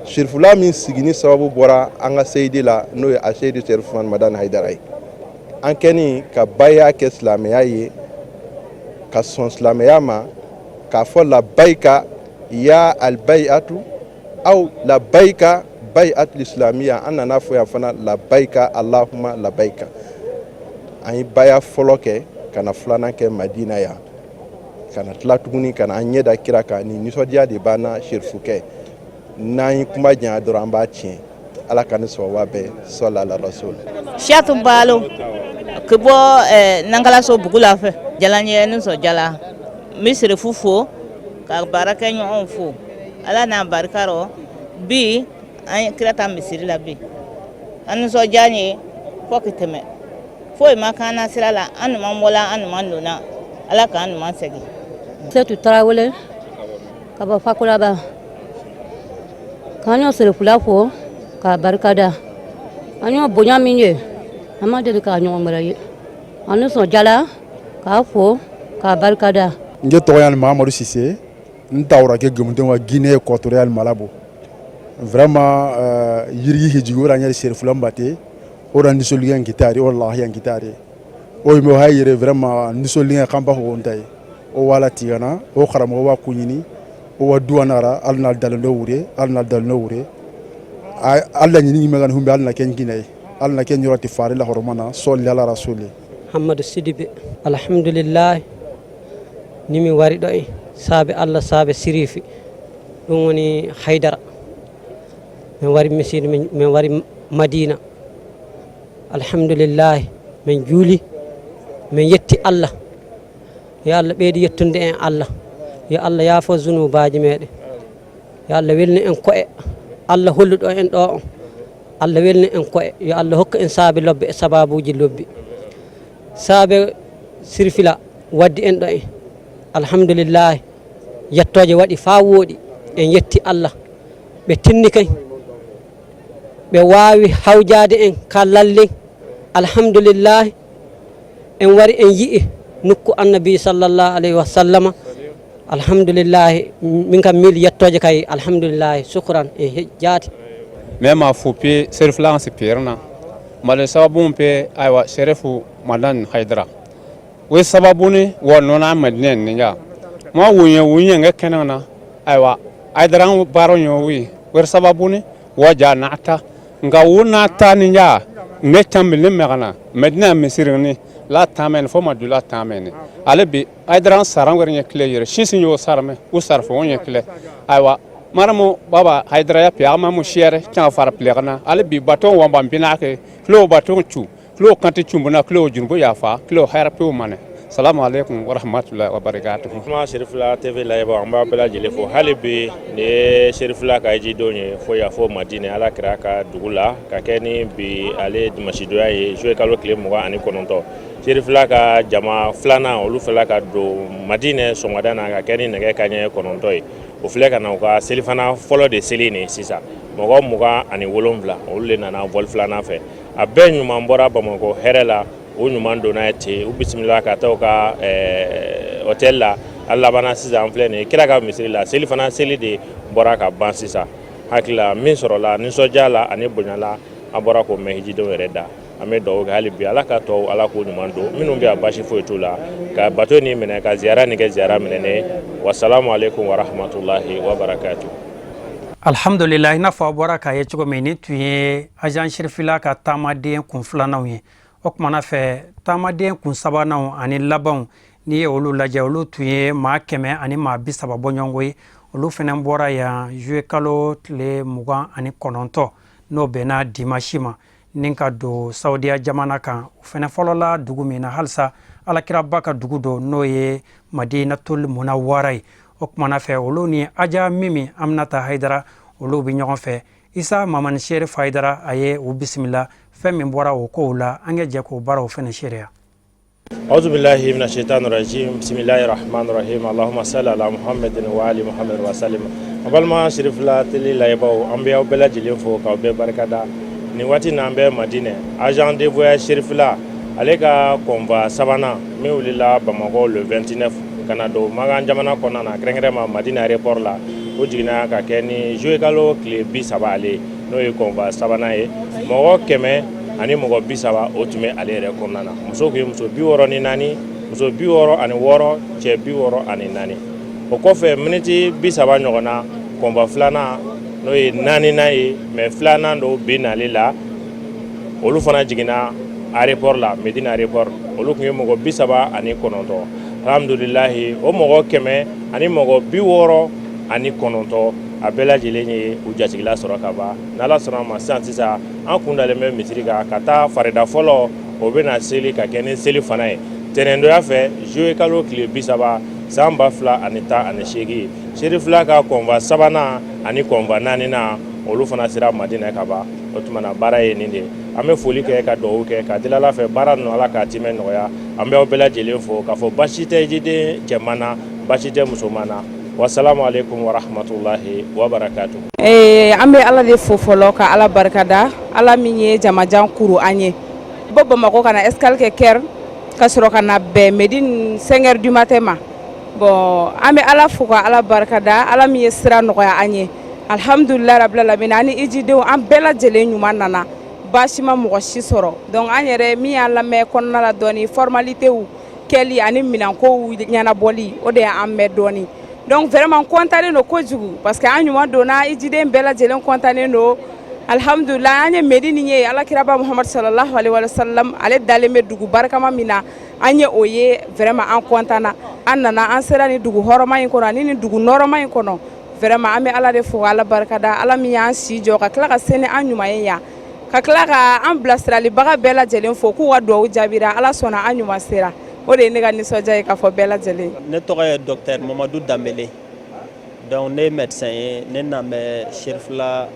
serifula min sigini sababu bɔra an ka seyidi la, n'o ye a Seyidi Sɛri Usumani Madani Hayidara ye. An kɛni ka baya kɛ silamɛya ye, ka sɔn silamɛya ma, k'a fɔ labayika ya albayatu aw labayika bayatul islamiya. An nana fɔ yan fana labayika Allahumma labayika. An ye baya fɔlɔ kɛ, ka na filanan kɛ Madina yan, ka na tila tuguni ka na an ɲɛ da kira kan. Nin nisɔndiya de b'an na, serifukɛ. N'an ye kuma janya dɔrɔn, an b'a tiɲɛ. Ala ka ni sɔrɔba bɛɛ. Sɔli ala rasul. Siatu Balo. Ka bɔ Nankalaso bugu la fɛ jala ye nisɔndiyala n bɛ Serifu fo ka baarakɛ ɲɔgɔnw fo ala n'a barika rɔ bi an ye kira ta misiri la bi an nisɔndiya ye fo ka tɛmɛ foyi ma k'an na sira la an ɲuman bɔla an ɲuman donna ala k'an ɲuman segin. Setu Tarawele ka bɔ Fakolaba k'an y'o Serifula fo k'a barikada an y'o bonya min ye an ma deli k'a ɲɔgɔn wɛrɛ ye an nisɔndiyala k'a fo k'a barikada. N tɔgɔ ye Mahamadu Sise n tawura ke gomdenw ka Guinée équatoriale Malabo vraiment yirigi hijigi o ɲɛ Serifula Mbate o la nisɔndiya kitari o lahiya kitari o o ha yɛrɛ vraiment nisɔndiya kan ba ko ta ye o wala tigana o karamɔgɔ wa kun ɲini o wa duwanara hali n'a dalen dɔ wure hali n'a dalen dɔ wure ala ɲini mɛ kan hun bɛ hali na kɛ jinɛ ye hali na kɛ ɲɔrɔ tɛ fari la hɔrɔma na sɔli ala rasuli. Hammadou Sidibe alhamdulillahi ni mi wari ɗo e saabe Allah saabe Sirifi ɗum woni Haydara min wari misiri min wari Madina alhamdulillahi min juuli min yetti Allah yo Allah ɓeydu yettude en Allah yo Allah yaafo zunubaji meɗen yo Allah welni en koye Allah holluɗo en ɗo on Allah welni en koye yo Allah hokku en saabe lobbe e sababuji lobbi saabe Sirfila waddi en ɗo en alhamdulillahi yettoje waɗi fa wooɗi en yetti Allah ɓe tinni kay ɓe wawi hawjade en ka lallen alhamdulillahi en wari en yii nokku annabi sallallahu alayhi wa sallama alhamdulillahi min kam miili yettoje kay alhamdulillahi sukran en heƴ jaati. Mɛ ma fo pe Serifula si perna male sababu pe ayiwa Serifu Madan Haidara o sababu ni wa nɔna Madina ni ya ma wunye wunye nge kɛnɛ na ayiwa Haidara baaro ɲɔ wi wɛrɛ sababu ni wa ja nata nka wo nata ni ya ne tambili mɛgana Madina misiri ni la taamɛ fo ma du la taamɛ ni ale bi Haidara saran wɛrɛ ɲɛ kile yɛrɛ sinsin y'o sarame u sarfo o ɲɛ kile ayiwa maramu baba Haidara ya pe ama mu shere cha fara plegana ale bi baton wa ban bina ke klo baton chu klo kanti chumbuna klo junbo ya fa klo hayra pe mane. Salamu alaikum wa rahmatullahi wa barakatuh. Kuma Serifula TV lajɛbaaw an b'a bɛɛ lajɛlen fo hali bi nin ye Serifula ka jidenw ye fo yan fo Madina Ala kira ka dugu la ka kɛ ni bi ale dimasidonya ye juillet kalo tile 29 Serifula ka jama filanan olu fɛla ka don Madina sɔgɔmada na ka kɛ ni nɛgɛ kanɲɛ 9 ye o filɛ ka na u ka selifana fɔlɔ de seli nin sisan mɔgɔ 27 olu de nana vol filanan fɛ a bɛɛ ɲuman bɔra Bamakɔ hɛrɛ la o ɲuman donna ye ten u bisimila ka taa u ka hôtel la a labanna sisan an filɛ nin ye kira ka misiri la selifana seli de bɔra ka ban sisan hakili la min sɔrɔla nisɔndiya la ani bonya la an bɔra k'o mɛn hijidenw yɛrɛ da an bɛ dugawu kɛ hali bi Ala ka tɔw Ala k'o ɲuman don minnu bɛ yan baasi foyi t'u la ka bato nin minɛ ka ziyara nin kɛ ziyara minɛnen wasalamu aleykum wa rahmatulahi wa barakatu. Alhamdulillah i n'a fɔ aw bɔra k'a ye cogo min nin tun ye agence Serifila ka taamaden kun filananw ye o kumana fɛ taamaden kun sabananw ani labanw n'i ye olu lajɛ olu tun ye maa 100 ani maa 30 bɔɲɔgɔnko ye olu fana bɔra yan juillet kalo tile 29 n'o bɛnna dimanche ma ni ka don Saudiya jamana kan o fana fɔlɔla dugu min na halisa alakiraba ka dugu don n'o ye Madinatul Munawwara ye o kumana fɛ olu ni Aja Mimi Aminata Hayidara olu bɛ ɲɔgɔn fɛ Isa Mamani Serif Hayidara a ye u bisimila fɛn min bɔra o kow la an ka jɛ k'o baaraw fana seereya. Auzu billahi mina shaitani rajim bisimilahi rahmani rahim allahumma salli ala muhammadin wa ali muhammad wa sallim. An balima Serifula télé lajɛbaaw an bɛ aw bɛɛ lajɛlen fo k'aw bɛɛ barikada nin waati na an bɛ Madinɛ agent de voyage Serifula ale ka convoi sabanan min wulila Bamakɔ le 29 ka na don Makan jamana kɔnɔna na kɛrɛnkɛrɛnma Madinɛ aéroport la o jiginna ka kɛ ni juillet kalo tile 30 ale n'o ye convoi sabanan ye mɔgɔ 100 ani mɔgɔ 30 o tun bɛ ale yɛrɛ kɔnɔna na muso tun ye muso 64 muso 66 cɛ 64 o kɔfɛ miniti 30 ɲɔgɔn na convoi filanan n'o ye naaninan ye mais filanan dɔw bin n'ale la olu fana jiginna aéroport la Medina aéroport olu tun ye mɔgɔ 39 alhamdulilahi o mɔgɔ 100 ani mɔgɔ 69 a bɛɛ lajɛlen ye u jatigila sɔrɔ ka ban n'Ala sɔnna ma sisan sisan an kun dalen bɛ misiri kan ka taa farida fɔlɔ O bɛna seli ka kɛ ni seli fana ye tɛnɛndonya fɛ, juillet kalo tile 30 san 2018. Serifila ka convoi sabanan ani convoi naaninan, olu fana sera Madinɛ ka ban. O tuma na, baara ye nin de ye. An bɛ foli kɛ ka dugawu kɛ ka deli Ala fɛ, baara ninnu, Ala k'a timɛ nɔgɔya. An bɛ aw bɛɛ lajɛlen fo k'a fɔ basi tɛ hijiden cɛman na, basi tɛ musoman na. Wasalamu aleykum warahmatulahi wabarakatu. An bɛ Ala de fo fɔlɔ, ka Ala barikada, Ala min ye jamajan kuru an ye bɔ Bamakɔ ka na escale kɛ Caire, ka sɔrɔ ka na bɛn Medine 5 heures du matin ma. Bon, an bɛ Ala fo ka Ala barikada, Ala min ye sira nɔgɔya an ye. Alhamdulilahi rabil alamin, ani hijidenw, an bɛɛ lajɛlen ɲuman nana, baasi ma mɔgɔ si sɔrɔ. Donc an yɛrɛ min y'an lamɛn kɔnɔna la dɔɔni, formalitéw kɛli ani minɛnkow ɲɛnabɔli, o de y'an mɛn dɔɔni. Donc vraiment kɔntannen don kojugu, parce que an ɲuman donna, hijiden bɛɛ lajɛlen kɔntannen don. Alhamdulilahi, an ye Medine ye, Alakiraba Muhamadu sallallahu alaihi wa sallam, ale dalen bɛ dugu barikama min na, an ye o ye. Vraiment an kɔntanna. An nana, an sera ni dugu hɔrɔma in kɔnɔ ani ni dugu nɔrɔma in kɔnɔ. Vraiment an bɛ Ala de fo, Ala barikada, Ala min y'an si jɔ ka tila ka se ni an ɲuman ye yan, ka tila ka an bilasiralibaga bɛɛ lajɛlen fo k'u ka dugawu jaabira. Ala sɔnna, an ɲuman sera. O de ye ne ka nisɔndiya ye k'a fɔ bɛɛ lajɛlen. Ne tɔgɔ ye docteur Mamadu Danbele. Donc ne ye médecin ye. Ne nan bɛ Serifila,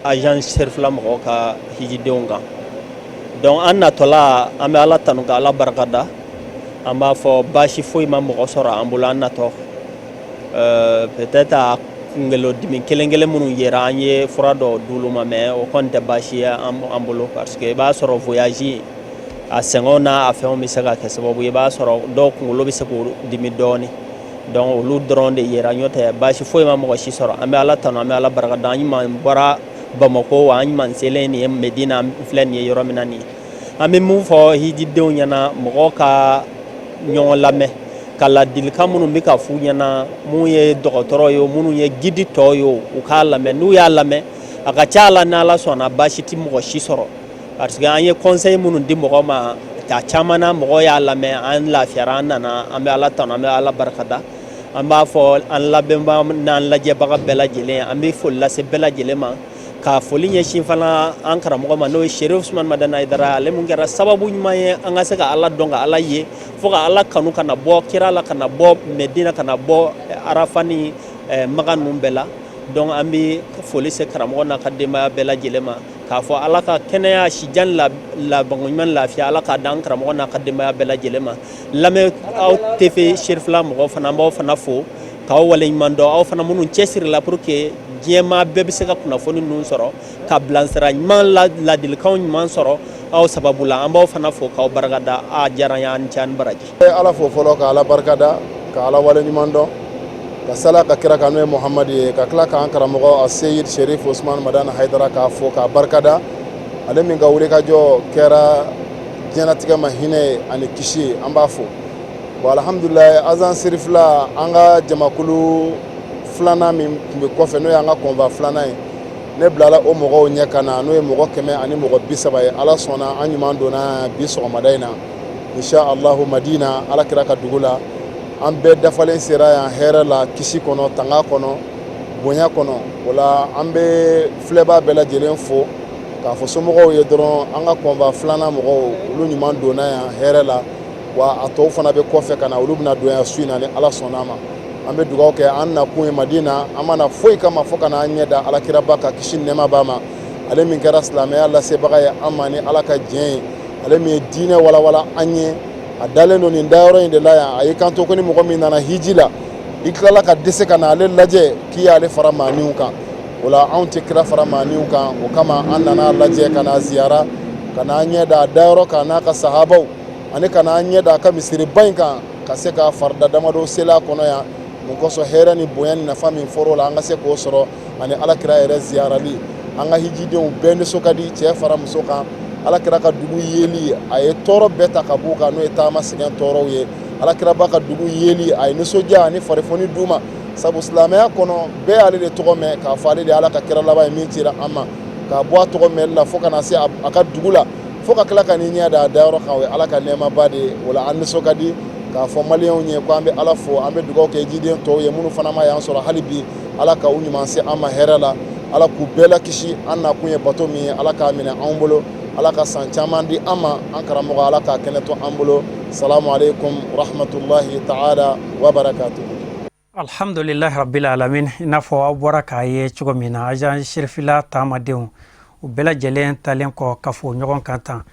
agence Serifila mɔgɔw ka hijidenw kan. Donc an natɔla, an bɛ Ala tanu ka Ala barikada. An b'a fɔ baasi foyi ma mɔgɔ sɔrɔ an bolo an natɔ. Peut-être a kunkolodimi kelen kelen minnu yera, an ye fura dɔw d'olu ma, mais o kɔni tɛ baasi ye an bolo, parce que i b'a sɔrɔ voyage a sɛgɛnw n'a a fɛnw bɛ se ka kɛ sababu ye, i b'a sɔrɔ dɔw kunkolo bɛ se k'o dimi dɔɔni. Donc olu dɔrɔn de yera, n'o tɛ baasi foyi ma mɔgɔ si sɔrɔ. An bɛ Ala tanu, an bɛ Ala barikada. An ɲuman bɔra Bamakɔ wa an ɲuman selen nin ye Medina. An filɛ nin ye yɔrɔ min na nin ye, an bɛ mun fɔ hijidenw ɲɛna? Mɔgɔw ka ɲɔgɔn lamɛn, ka ladilikan minnu bɛ ka f'u ɲɛna, mun ye dɔgɔtɔrɔ ye o, minnu ye guide tɔw ye o, u k'a lamɛn. N'u y'a lamɛn, a ka ca la, n'Ala sɔnna, baasi tɛ mɔgɔ si sɔrɔ, parce que an ye conseil minnu di mɔgɔ ma, a caman na mɔgɔ y'a lamɛn, an lafiyara, an nana. An bɛ Ala tanu, an bɛ Ala barikada. An b'a fɔ an lamɛnbaga n'an lajɛbaga bɛɛ lajɛlen, an bɛ foli lase bɛɛ lajɛlen ma, ka foli ɲɛsin fana an karamɔgɔ ma, n'o ye Serif Usumani Madani Hayidara, ale mun kɛra sababu ɲuman ye an ka se ka Ala dɔn, ka Ala ye, fo ka Ala kanu, ka na bɔ kira la, ka na bɔ Medina, ka na bɔ Arafa ni Maga ninnu bɛɛ la. Donc an bɛ foli se karamɔgɔ n'a ka denbaya bɛɛ lajɛlen ma, k'a fɔ Ala ka kɛnɛya, sijan, labanko ɲuman, lafiya, Ala k'a d'an karamɔgɔ n'a ka denbaya bɛɛ lajɛlen ma. Lamɛn aw TV Serifila mɔgɔw fana, an b'aw fana fo k'aw waleɲuman dɔn, aw fana minnu cɛsirila pour que diɲɛmaa bɛɛ bɛ se ka kunnafoni ninnu sɔrɔ, ka bilansira ɲuman, ladilikanw ɲuman sɔrɔ aw sababu la. An b'aw fana fo k'aw barikada. A diyara an ye, an ni ce, an ni baraji. Ala fo fɔlɔ, ka Ala barikada, ka Ala waleɲuman dɔn, ka sala ka kira kan, n'o ye Muhamadu ye, ka tila k'an karamɔgɔ a Seyid Sherif Usman Madani Hayidara k'a fo k'a barikada, ale min ka wulikajɔ kɛra diɲɛlatigɛ ma hinɛ ye ani kisi ye, an b'a fo. Bon, alhamdulilayi, agence Serifila, an ka jamakulu filanan min tun bɛ kɔfɛ, n'o y'an ka convoi filanan ye, ne bilala o mɔgɔw ɲɛ ka na, n'o ye mɔgɔ 130 ye. Ala sɔnna, an ɲuman donna bi sɔgɔmada in na, insha Allahu, Madina, Ala kira ka dugu la. An bɛɛ dafalen sera yan hɛrɛ la, kisi kɔnɔ, tanga kɔnɔ, bonya kɔnɔ. O la, an bɛ filɛbaa bɛɛ lajɛlen fo k'a fɔ somɔgɔw ye dɔrɔn, an ka convoi filanan mɔgɔw, olu ɲuman donna yan hɛrɛ la, wa a tɔw fana bɛ kɔfɛ ka na, olu bɛna don yan su in na ni Ala sɔnna a ma. An bɛ dugawu kɛ. An nakun ye Madina, an ma na foyi kama fo ka n'an ɲɛ da Alakiraba ka kisi nɛɛma b'a ma, ale min kɛra silamɛya lasebaga ye an ma ni Ala ka diɲɛ ye, ale min ye diinɛ walawala an ye. A dalen don nin dayɔrɔ in de la yan. A y'i kanto ko ni mɔgɔ min nana hiji la, i tilala ka dɛsɛ ka na ale lajɛ, k'i y'ale fara maaniw kan. O la, anw tɛ kira fara maaniw kan. O kama an nana lajɛ, ka na ziyara, ka n'an ɲɛ da a dayɔrɔ kan n'a ka sahabaw, ani ka n'an ɲɛ da a ka misiriba in kan, ka se ka farida damadɔ seli a kɔnɔ yan. Mun kosɔn? Hɛrɛ ni bonya ni nafa min fɔr'o la, an ka se k'o sɔrɔ, ani Ala kira yɛrɛ ziyarali. An ka hijidenw bɛɛ nisɔn ka di, cɛ fara muso kan. Ala kira ka dugu yeli, a ye tɔɔrɔ bɛɛ ta ka b'u kan, n'o ye taama sɛgɛn tɔɔrɔw ye. Ala kiraba ka dugu yeli, a ye nisɔndiya ani farifoni d'u ma, sabu silamɛya kɔnɔ, bɛɛ y'ale de tɔgɔ mɛn, k'a fɔ ale de ye Ala ka kira laban ye min cira an ma. K'a bɔ a tɔgɔ mɛnli la fo ka na se a ka dugu la, fo ka tila ka n'i ɲɛ da a dayɔrɔ kan, o ye Ala ka nɛɛmaba de ye. O la, an nisɔn ka di k'a fɔ maliyɛnw ye ko an bɛ Ala fo, an bɛ dugawu kɛ jiden tɔw ye minnu fana ma y'an sɔrɔ hali bi. Ala ka u ɲuman se an ma hɛrɛ la, Ala k'u bɛɛ la kisi. An nakun ye bato min ye, Ala k'a minɛ anw bolo. Ala ka san caman di an ma. An karamɔgɔ, Ala k'a kɛnɛ to an bolo. Salamu aleykum rahmatulahi taala wa barakatuhu. Alhamdulilahi rabbil alamin. I n'a fɔ aw bɔra k'a ye cogo min na, agence Cherifila taamadenw u bɛɛ lajɛlen talen kɔ kafo ɲɔgɔn kan tan,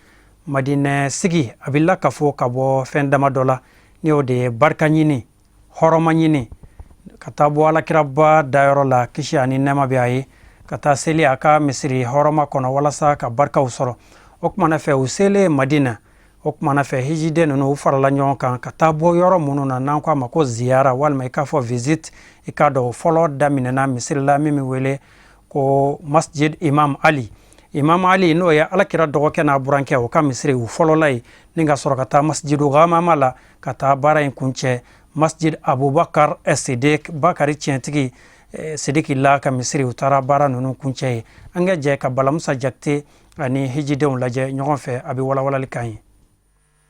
Madinɛ sigi a bɛ lakafo ka bɔ fɛn dama dɔ la, ni o de ye barika ɲini, hɔrɔma ɲini, ka taa bɔ alakiraba dayɔrɔ la, kisi ani nɛɛma bɛ a ye, ka taa seli a ka misiri hɔrɔma kɔnɔ walasa ka barikaw sɔrɔ. O kumana fɛ, u selen Madina, o kumana fɛ, hijiden ninnu u farala ɲɔgɔn kan ka taa bɔ yɔrɔ minnu na n'an ko a ma ko ziyara walima i k'a fɔ visite. I k'a dɔn, fɔlɔ daminɛna misiri la min bɛ wele ko Masjid Imam Ali. Imam Ali, n'o ye alakira dɔgɔkɛ n'a burankɛ, o ka misiri, u fɔlɔla ye, ni ka sɔrɔ ka taa Masjidu Gamama la ka taa baara in kuncɛ Masjid Abubakar Sidik, Bakari tiɲɛtigi Sidiki la ka misiri, u taara baara ninnu kuncɛ ye. An ka jɛ ka Balamusa Jakite ani hijidenw lajɛ ɲɔgɔn fɛ, a bɛ walawalali kan ye.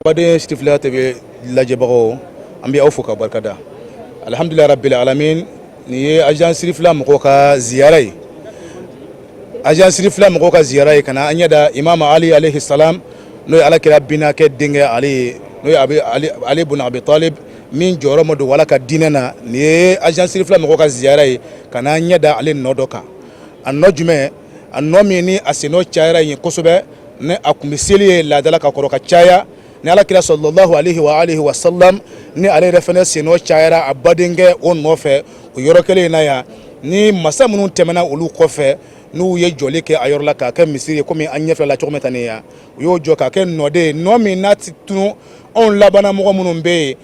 Baden Cherifila TV lajɛbagaw, an bɛ aw fo ka barikada. Alhamdulilahi rabbil alamin. Nin ye agence Cherifila mɔgɔw ka ziyara ye, agence Cherifila mɔgɔw ka ziyara ye ka na an ɲɛ da Imam Ali alayhi salam, n'o ye alakira binakɛ denkɛ Ali ye, n'o ye Ali bun Abi Talib, min jɔyɔrɔ ma dogo Ala ka diinɛ na. Nin ye agence Cherifila mɔgɔw ka ziyara ye ka na an ɲɛ da ale nɔ dɔ kan. A nɔ jumɛn? A nɔ min ni a sennɔ cayara yen kosɛbɛ, ni a tun bɛ seli ye laadala ka kɔrɔ ka caya, ni alakira sallallahu alaihi wa alihi wa sallam, ni ale yɛrɛ fana sennɔ cayara a badenkɛ o nɔfɛ o yɔrɔ kelen in na yan, ni masa minnu tɛmɛna olu kɔfɛ, n'u ye jɔli kɛ a yɔrɔ la k'a kɛ misiri ye, komi an ɲɛfɛ la cogo min tan yan, u y'o jɔ k'a kɛ nɔden ye, nɔ min n'a ti tunu. Anw labanna mɔgɔ minnu bɛ yen,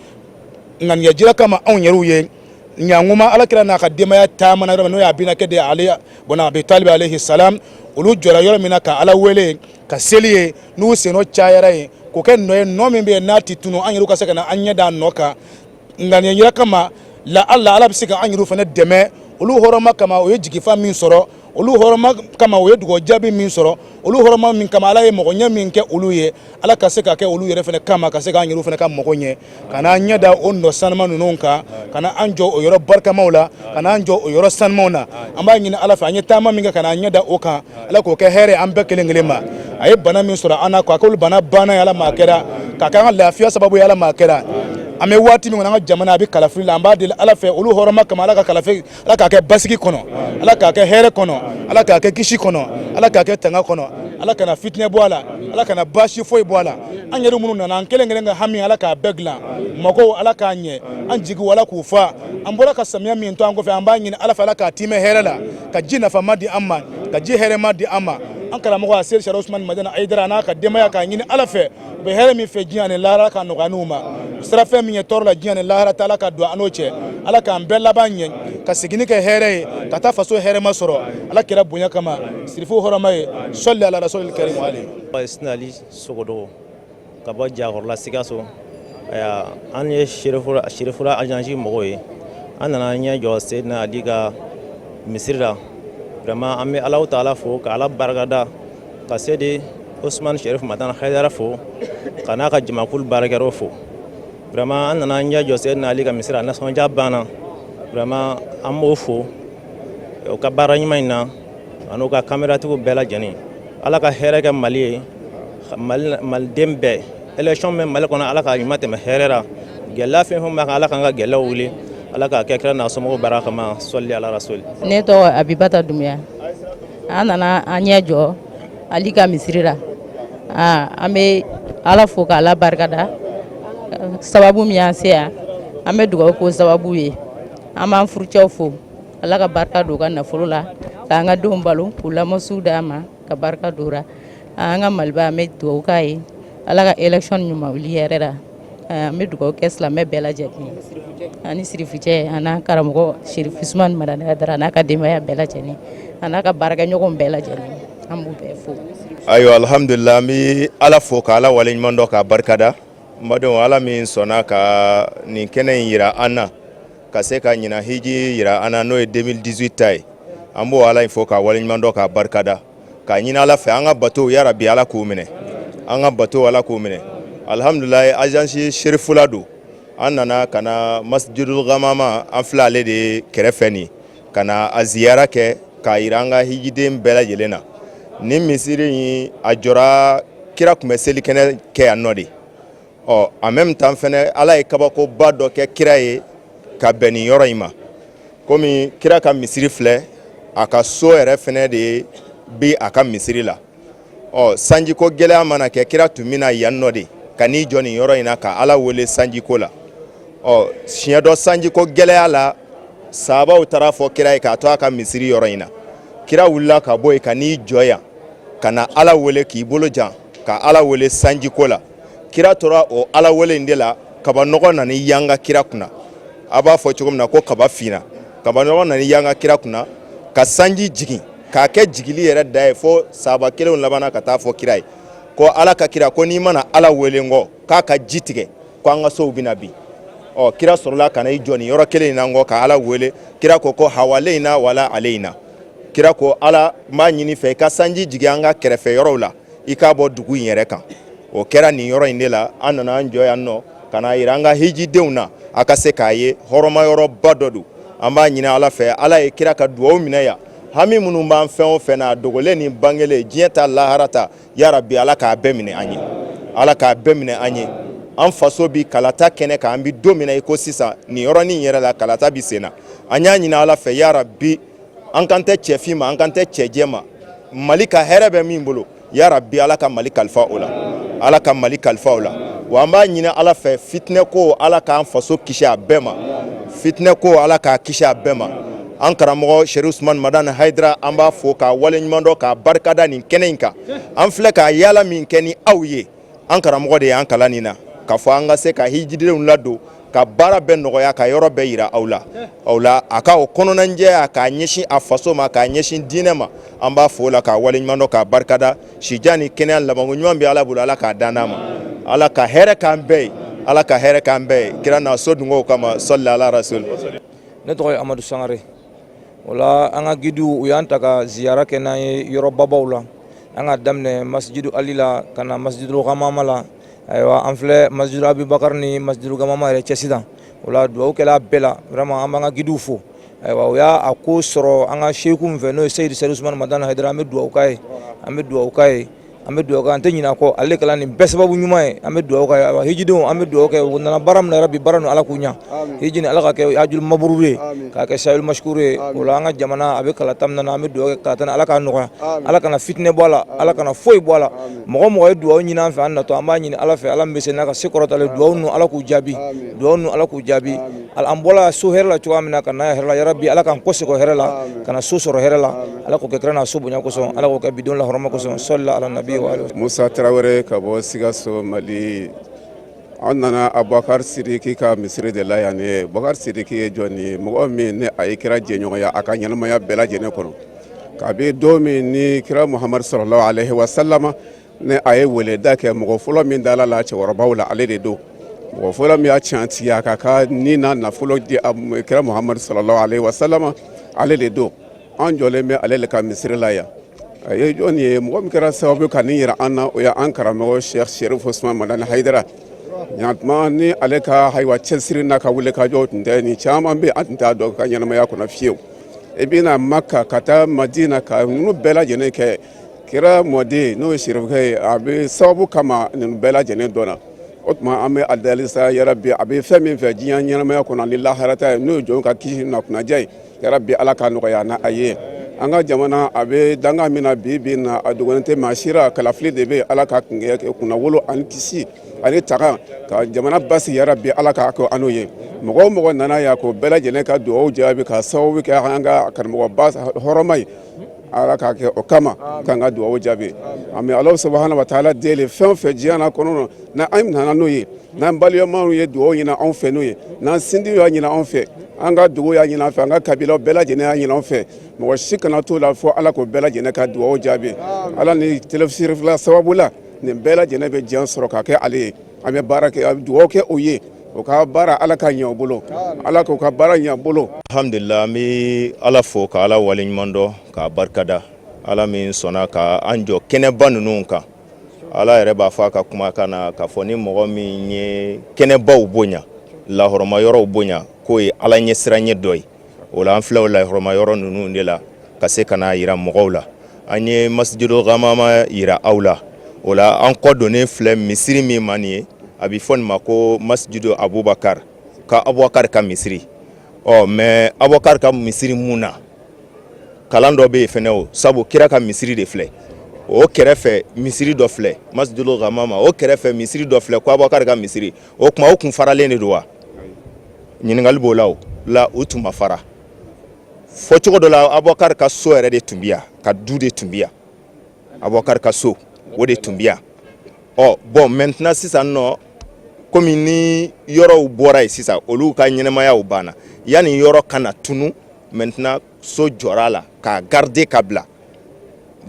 ŋaniya jira kama anw yɛrɛw ye ɲanguma alakira n'a ka denbaya taamana yɔrɔ min, n'o y'a binakɛ de Ali bun Abi Talib alayhi salam, olu jɔra yɔrɔ min na ka Ala wele ka seli ye, n'u sennɔ cayara yen, k'o kɛ nɔ ye, nɔ min bɛ yen n'a ti tunu, an yɛrɛw ka se ka na an ɲɛ da nɔ kan ŋaniya jira kama la ala Ala bɛ se ka an yɛrɛw fana dɛmɛ olu hɔrɔma kama. O ye jigifa min sɔrɔ olu hɔrɔma kama, o ye dugawu jaabi min sɔrɔ olu hɔrɔma min kama, Ala ye mɔgɔ ɲɛ min kɛ olu ye, Ala ka se ka kɛ olu yɛrɛ fana kama, ka se k'an yɛrɛw fana ka mɔgɔ ɲɛ, ka n'an ɲɛ da o nɔ sanuma ninnu kan, ka na an jɔ o yɔrɔ barikamaw la, ka n'an jɔ o yɔrɔ sanumaw na. An b'a ɲini Ala fɛ, an ye taama min kɛ ka n'an ɲɛ da o kan, Ala k'o kɛ hɛrɛ an bɛɛ kelen kelen ma. A ye bana min sɔrɔ an na, k'a k'olu bana banna ye, Ala m'a kɛra k'a kɛ an ka lafiya sababu ye, Ala m'a kɛra. An bɛ waati min kɔnɔ, an ka jamana a bɛ kalafili la, an b'a deli Ala fɛ olu hɔrɔma kama, Ala ka kalafili, Ala k'a kɛ basigi kɔnɔ, Ala k'a kɛ hɛrɛ kɔnɔ, Ala k'a kɛ kisi kɔnɔ, Ala k'a kɛ tanga kɔnɔ, Ala kana fitinɛ bɔ a la, Ala kana baasi foyi bɔ a la. An yɛrɛ minnu nana, an kelen kelen ka hami, Ala k'a bɛɛ dilan. Magow, Ala k'a ɲɛ. An jigiw, Ala k'u fa. An bɔra ka samiya min to an kɔfɛ, an b'a ɲini Ala fɛ, Ala k'a timɛ hɛrɛ la, ka ji nafama di an ma, ka ji hɛrɛma di an ma. An karamɔgɔ a Seyidi Sɛki Usumani Madani Ayidara n'a ka denbaya, k'a ɲini Ala fɛ, u bɛ hɛrɛ min fɛ diɲɛ ani lahara, k'a nɔgɔya n'u ma. Sirafɛn min ye tɔɔrɔ la diɲɛ ni lahara ta, Ala ka don an n'o cɛ. Ala k'an bɛɛ laban ɲɛ, ka seginni kɛ hɛrɛ ye, ka taa faso hɛrɛma sɔrɔ, Ala kira bonya kama, sirifu hɔrɔma ye. Sɔli ala rasulil karim ale. Sinali Sogodogo ka bɔ Jakɔrɔla Sikaso. An ye Cherifila agence mɔgɔw ye. An nana ɲɛ jɔ Seyidina Ali ka misiri la. Vraiment, an bɛ Alahu taala fo ka Ala barikada, ka Seyidi Usumani Sherif Madani Hayidara fo, ka n'a ka jamakulu baarakɛyɔrɔ fo. Vraiment, an nana ɲɛ jɔ Seyidina Ali ka misiri la, nisɔndiya banna. Vraiment, an b'o fo o ka baara ɲuman in na, ani ka kameratigiw bɛɛ lajɛlen. Ala ka hɛrɛ kɛ Mali ye, maliden bɛɛ. Élection bɛ Mali kɔnɔ, Ala k'a ɲuman tɛmɛ hɛrɛ la. Gɛlɛya fɛn fɛn b'a kan, Ala k'an ka gɛlɛyaw wuli. Ala k'a kɛ kira n'a somɔgɔw baraka kama. Sɔli ala rasuli. Ne tɔgɔ Abibata Dunbiya. An nana an ɲɛ jɔ Ali ka misiri la. An bɛ Ala fo k'Ala barikada sababu min y'an se yan. An bɛ dugawu k'o sababu ye. An b'an furucɛw fo, Ala ka barika don u ka nafolo la, k'an ka denw balo, k'u lamɔsiw d'an ma, ka barika don ra. An ka Maliba, an bɛ dugawu k'a ye, Ala ka élection ɲuman wuli hɛrɛ la. An bɛ dugawu kɛ silamɛ bɛɛ lajɛlen ye, ani sirifucɛ, ani n'an karamɔgɔ Sherif Usumani Madani Hayidara n'a ka denbaya bɛɛ lajɛlen, a n'a ka baarakɛɲɔgɔnw bɛɛ lajɛlen, an b'u bɛɛ fo. Ayiwa, alhamdulila, an bɛ Ala fo ka Ala waleɲuman dɔn k'a barikada. N badenw, Ala min sɔnna ka nin kɛnɛ in yira an na, ka se ka ɲinan hiji yira an na, n'o ye 2018 ta ye, an b'o Ala in fo k'a waleɲuman dɔn k'a barikada, k'a ɲini Ala fɛ, an ka bato, yarabi Ala k'u minɛ, an ka bato, Ala k'u minɛ. Alhamdulilayi, agence Cherifula don. An nana ka na Masjidul Gamama, an filɛ ale de kɛrɛfɛ nin, ka na a ziyara kɛ k'a yira an ka hijiden bɛɛ lajɛlen na. Nin misiri in, a jɔra, kira tun bɛ selikɛnɛ kɛ yan nɔ de. Ɔ, en même temps fɛnɛ, Ala ye kabakoba dɔ kɛ kira ye ka bɛn nin yɔrɔ in ma. Komi kira ka misiri filɛ, a ka so yɛrɛ fɛnɛ de bi a ka misiri la. Ɔ, sanjiko gɛlɛya mana kɛ, kira tun bɛna yan nɔ de ka n'i jɔ nin yɔrɔ in na ka Ala wele sanjiko la. Ɔ, siɲɛ dɔ sanjiko gɛlɛya la, sahabaw taara fɔ kira ye k'a to a ka misiri yɔrɔ in na. Kira wulila ka bɔ yen ka n'i jɔ yan ka na Ala wele, k'i bolo jan ka Ala wele sanjiko la. Kira tora o Ala wele in de la, kabanɔgɔ nana yanga kira kunna. A b'a fɔ cogo min na ko kaba finna, kabanɔgɔ nana yanga kira kunna ka sanji jigin, k'a kɛ jigili yɛrɛ da ye, fo sahaba kelenw labanna ka taa fɔ kira ye ko Ala ka kira, ko n'i mana Ala wele nkɔ k'a ka ji tigɛ, ko an ka sow bɛna bin. Ɔ, kira sɔrɔla ka na i jɔ nin yɔrɔ kelen in na nkɔ ka Ala wele. Kira ko ko hawaleyina wala aleyina. Kira ko, Ala, n b'a ɲini fɛ i ka sanji jigin an ka kɛrɛfɛ yɔrɔw la, i k'a bɔ dugu in yɛrɛ kan. O kɛra nin yɔrɔ in de la. An nana an jɔ yan nɔ ka n'a yira an ka hijidenw na, a ka se k'a ye, hɔrɔma yɔrɔba dɔ don. An b'a ɲini Ala fɛ, Ala ye kira ka dugawu minɛ yan. Hami minnu b'an fɛn o fɛn na, a dogolen ni bangelen, diɲɛ ta, lahara ta, yarabi, Ala k'a bɛɛ minɛ an ye, Ala k'a bɛɛ minɛ an ye. An faso bi kalata kɛnɛ kan, an bi don min na i ko sisan, nin yɔrɔnin yɛrɛ la, kalata bi sen na. An y'a ɲini Ala fɛ, yarabi, an kan tɛ cɛfin ma, an kan tɛ cɛjɛ ma, Mali ka hɛrɛ bɛ min bolo, yarabi, Ala ka Mali kalifa o la, Ala ka Mali kalifa o la. Wa an b'a ɲini Ala fɛ, fitinɛ ko, Ala k'an faso kisi a bɛɛ ma. Fitinɛ ko, Ala k'a kisi a bɛɛ ma. An karamɔgɔ Sherif Usman Madani Hayidara, an b'a fo k'a waleɲuman dɔn, k'a barikada nin kɛnɛ in kan. An filɛ k'a yaala min kɛ ni aw ye, an karamɔgɔ de y'an kalan nin na, k'a fɔ an ka se ka hijidenw ladon, ka baara bɛɛ nɔgɔya, ka yɔrɔ bɛɛ yira aw la. Aw la, a ka o kɔnɔnajɛya k'a ɲɛsin a faso ma, k'a ɲɛsin diinɛ ma, an b'a fo la k'a waleɲuman dɔn, k'a barikada. Sijan ni kɛnɛya labanko ɲuman bɛ Ala bolo, Ala k'a dan n'a ma. Ala ka hɛrɛ k'an bɛɛ ye, Ala ka hɛrɛ k'an bɛɛ ye, kira n'a so dungow kama. Sɔli ala rasul. Ne tɔgɔ ye Amadu Sangare. O la, an ka guidew, u y'an ta ka ziyara kɛ n'an ye yɔrɔbabaw la. An ka daminɛ Masijidu Ali la ka na Masijidu Gamama la. Ayiwa, an filɛ Masijidu Abubakar ni Masijidu Gamama yɛrɛ cɛ sisan. O la, dugawu kɛla bɛɛ la. Vraiment, an b'an ka guidew fo. Ayiwa, u y'a a ko sɔrɔ an ka seku min fɛ, n'o ye Seyidu Sɛri Usumani Madani Hayidara, an bɛ dugawu k'a ye, an bɛ dugawu k'a ye, an bɛ dugawu kɛ, an tɛ ɲinɛ a kɔ. Ale kɛla nin bɛɛ sababu ɲuman ye. An bɛ dugawu kɛ. Ayiwa, hijidenw, an bɛ dugawu kɛ. U nana baara min na, bi baara ninnu, Ala k'u ɲɛ. Hiji nin, Ala ka kɛ hajul mabrur ye, k'a kɛ sayul mashkur ye. O la, an ka jamana a bɛ kalata min na, an bɛ dugawu kɛ kalata Ala k'a nɔgɔya, Ala kana fitinɛ bɔ a la, Ala kana foyi bɔ a la. Mɔgɔ mɔgɔ ye dugawu ɲini an fɛ an natɔ, an b'a ɲini Ala fɛ, Ala min bɛ se n'a ka se kɔrɔtalen, dugawu ninnu, Ala k'u jaabi, dugawu ninnu, Ala k'u jaabi. An bɔra so hɛrɛ la cogoya min na ka na hɛrɛ la, yarabi, Ala k'an kɔsegin hɛrɛ la, ka na so sɔrɔ hɛrɛ la. Ala k'o kɛ kira n'a so bonya kosɔn, Ala k'o kɛ bidon la hɔrɔma kosɔn. Sɔli ala nabi wa. Musa Tarawele ka bɔ Sikaso, Mali. An nana Abubakar Sidiki ka misiri de la yan. Ye Bakari Sidiki ye jɔn ye? Mɔgɔ min ni a ye kira jɛɲɔgɔnya a ka ɲɛnamaya bɛɛ lajɛlen kɔnɔ, kabi don min ni kira Muhamadu sallallahu alaihi wasallam ni a ye weleda kɛ, mɔgɔ fɔlɔ min dala la cɛkɔrɔbaw la, ale de don. Mɔgɔ fɔlɔ min y'a tiɲɛtigiya k'a ka ni n'a nafolo di kira Muhamadu sallallahu alaihi wasallam, ale de don. An jɔlen bɛ ale de ka misiri la yan. A ye jɔn ye? Mɔgɔ min kɛra sababu ka nin yira an na, o ye an karamɔgɔ Sheikh Sherif Usman Madani Hayidara. Ɲatuma ni ale ka ayiwa cɛsiri n'a ka wuli ka jɔ tun tɛ, nin caman bɛ an tun t'a dɔn ka ɲɛnamaya kɔnɔ fiyewu. I bɛna Maka ka taa Madina ka ninnu bɛɛ lajɛlen kɛ, kira mɔden n'o ye Serifukɛ ye, a bɛ sababu kama ninnu bɛɛ lajɛlen dɔnna. O tuma an bɛ a dali sa, yarabi, a bɛ fɛn min fɛ diɲɛ ɲɛnamaya kɔnɔ ani laharata ye, n'o ye jɔn ka kisi na kunnaja ye, yarabi, Ala k'a nɔgɔya na a ye. An ka jamana a bɛ danga min na bi bi na, a dogolen tɛ maa si la, kalafili de bɛ. Ala ka kunnawolo ani kisi ani taga ka jamana basigi, yarabi, Ala k'a kɛ an n'o ye. Mɔgɔ o mɔgɔ nana yan, k'o bɛɛ lajɛlen ka dugawu jaabi ka sababu kɛ an ka karamɔgɔba hɔrɔma ye, Ala k'a kɛ o kama k'an ka dugawu jaabi. An bɛ Ala subahana wa taala deli, fɛn o fɛn diɲɛ na kɔnɔ na, an nana n'o ye, n'an balimaw ye dugawu ɲini anw fɛ n'o ye, n'an sinjiw y'a ɲini anw fɛ, an ka dugu y'a ɲini an fɛ, an ka kabilaw bɛɛ lajɛlen y'a ɲini anw fɛ, mɔgɔ si kana t'o la fo Ala k'o bɛɛ lajɛlen ka dugawu jaabi. Ala ni télé Sirifila sababu la, nin bɛɛ lajɛlen bɛ diɲɛ sɔrɔ ka kɛ ale ye. An bɛ baara kɛ, an bɛ dugawu kɛ o ye, o ka baara, Ala ka ɲɛ o bolo, Ala k'o ka baara ɲɛ bolo. Alhamdulillah, an bɛ Ala fo ka Ala waleɲuman dɔn, k'a barikada, Ala min sɔnna ka an jɔ kɛnɛba ninnu kan. Ala yɛrɛ b'a fɔ a ka kumakan na k'a fɔ ni mɔgɔ min ye kɛnɛbaw bonya, lahɔrɔma yɔrɔw bonya, k'o ye Ala ɲɛsiranɲɛ dɔ ye. O la, an filɛ o lahɔrɔma yɔrɔ ninnu de la ka se ka n'a yira mɔgɔw la. An ye Masjidu Gamama yira aw la. O la an kɔ donnen filɛ misiri min ma nin ye, a bɛ fɔ nin ma ko Masjidu Abubakar, ka Abubakar ka misiri. Ɔ mais Abubakar ka misiri mun na, kalan dɔ bɛ yen fɛnɛ o, sabu kira ka misiri de filɛ. O kɛrɛfɛ misiri dɔ filɛ, Masjidu Gamama, o kɛrɛfɛ misiri dɔ filɛ ko Abubakar ka misiri. O tuma o kun faralen de don wa? Ɲininkali b'o la. O la u tun ma fara. Fɔ cogo dɔ la, Abubakar ka so yɛrɛ de tun bɛ yan, ka du de tun bɛ yan. Abubakar ka so, o de tun bɛ yan. Ɔ bon, maintenant sisan nɔ, komi ni yɔrɔw bɔra yen sisan, olu ka ɲɛnɛmayaw banna, yanni yɔrɔ kana tunu, maintenant so jɔra a la k'a garder ka bila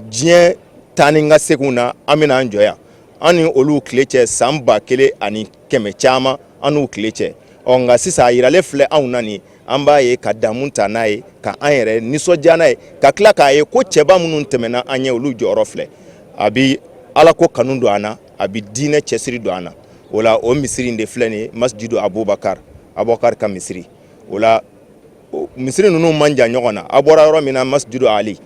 diɲɛ taa ni ka seginw na. An bɛna an jɔ yan, an ni olu tile cɛ san 1100 caman, an n'u tile cɛ. Ɔ nka sisan a yiralen filɛ anw na nin, an b'a ye ka damu ta n'a ye, ka an yɛrɛ nisɔndiya n'a ye, ka tila k'a ye ko cɛba minnu tɛmɛna an ɲɛ, olu jɔyɔrɔ filɛ. A bɛ Ala ko kanu don an na, a bɛ diinɛ cɛsiri don an na. O la o misiri in de filɛ nin ye, Masjidu Abubakar, Abubakar ka misiri. O la misiri ninnu man jan ɲɔgɔn na. A bɔra yɔrɔ min na, Masjidu Ali,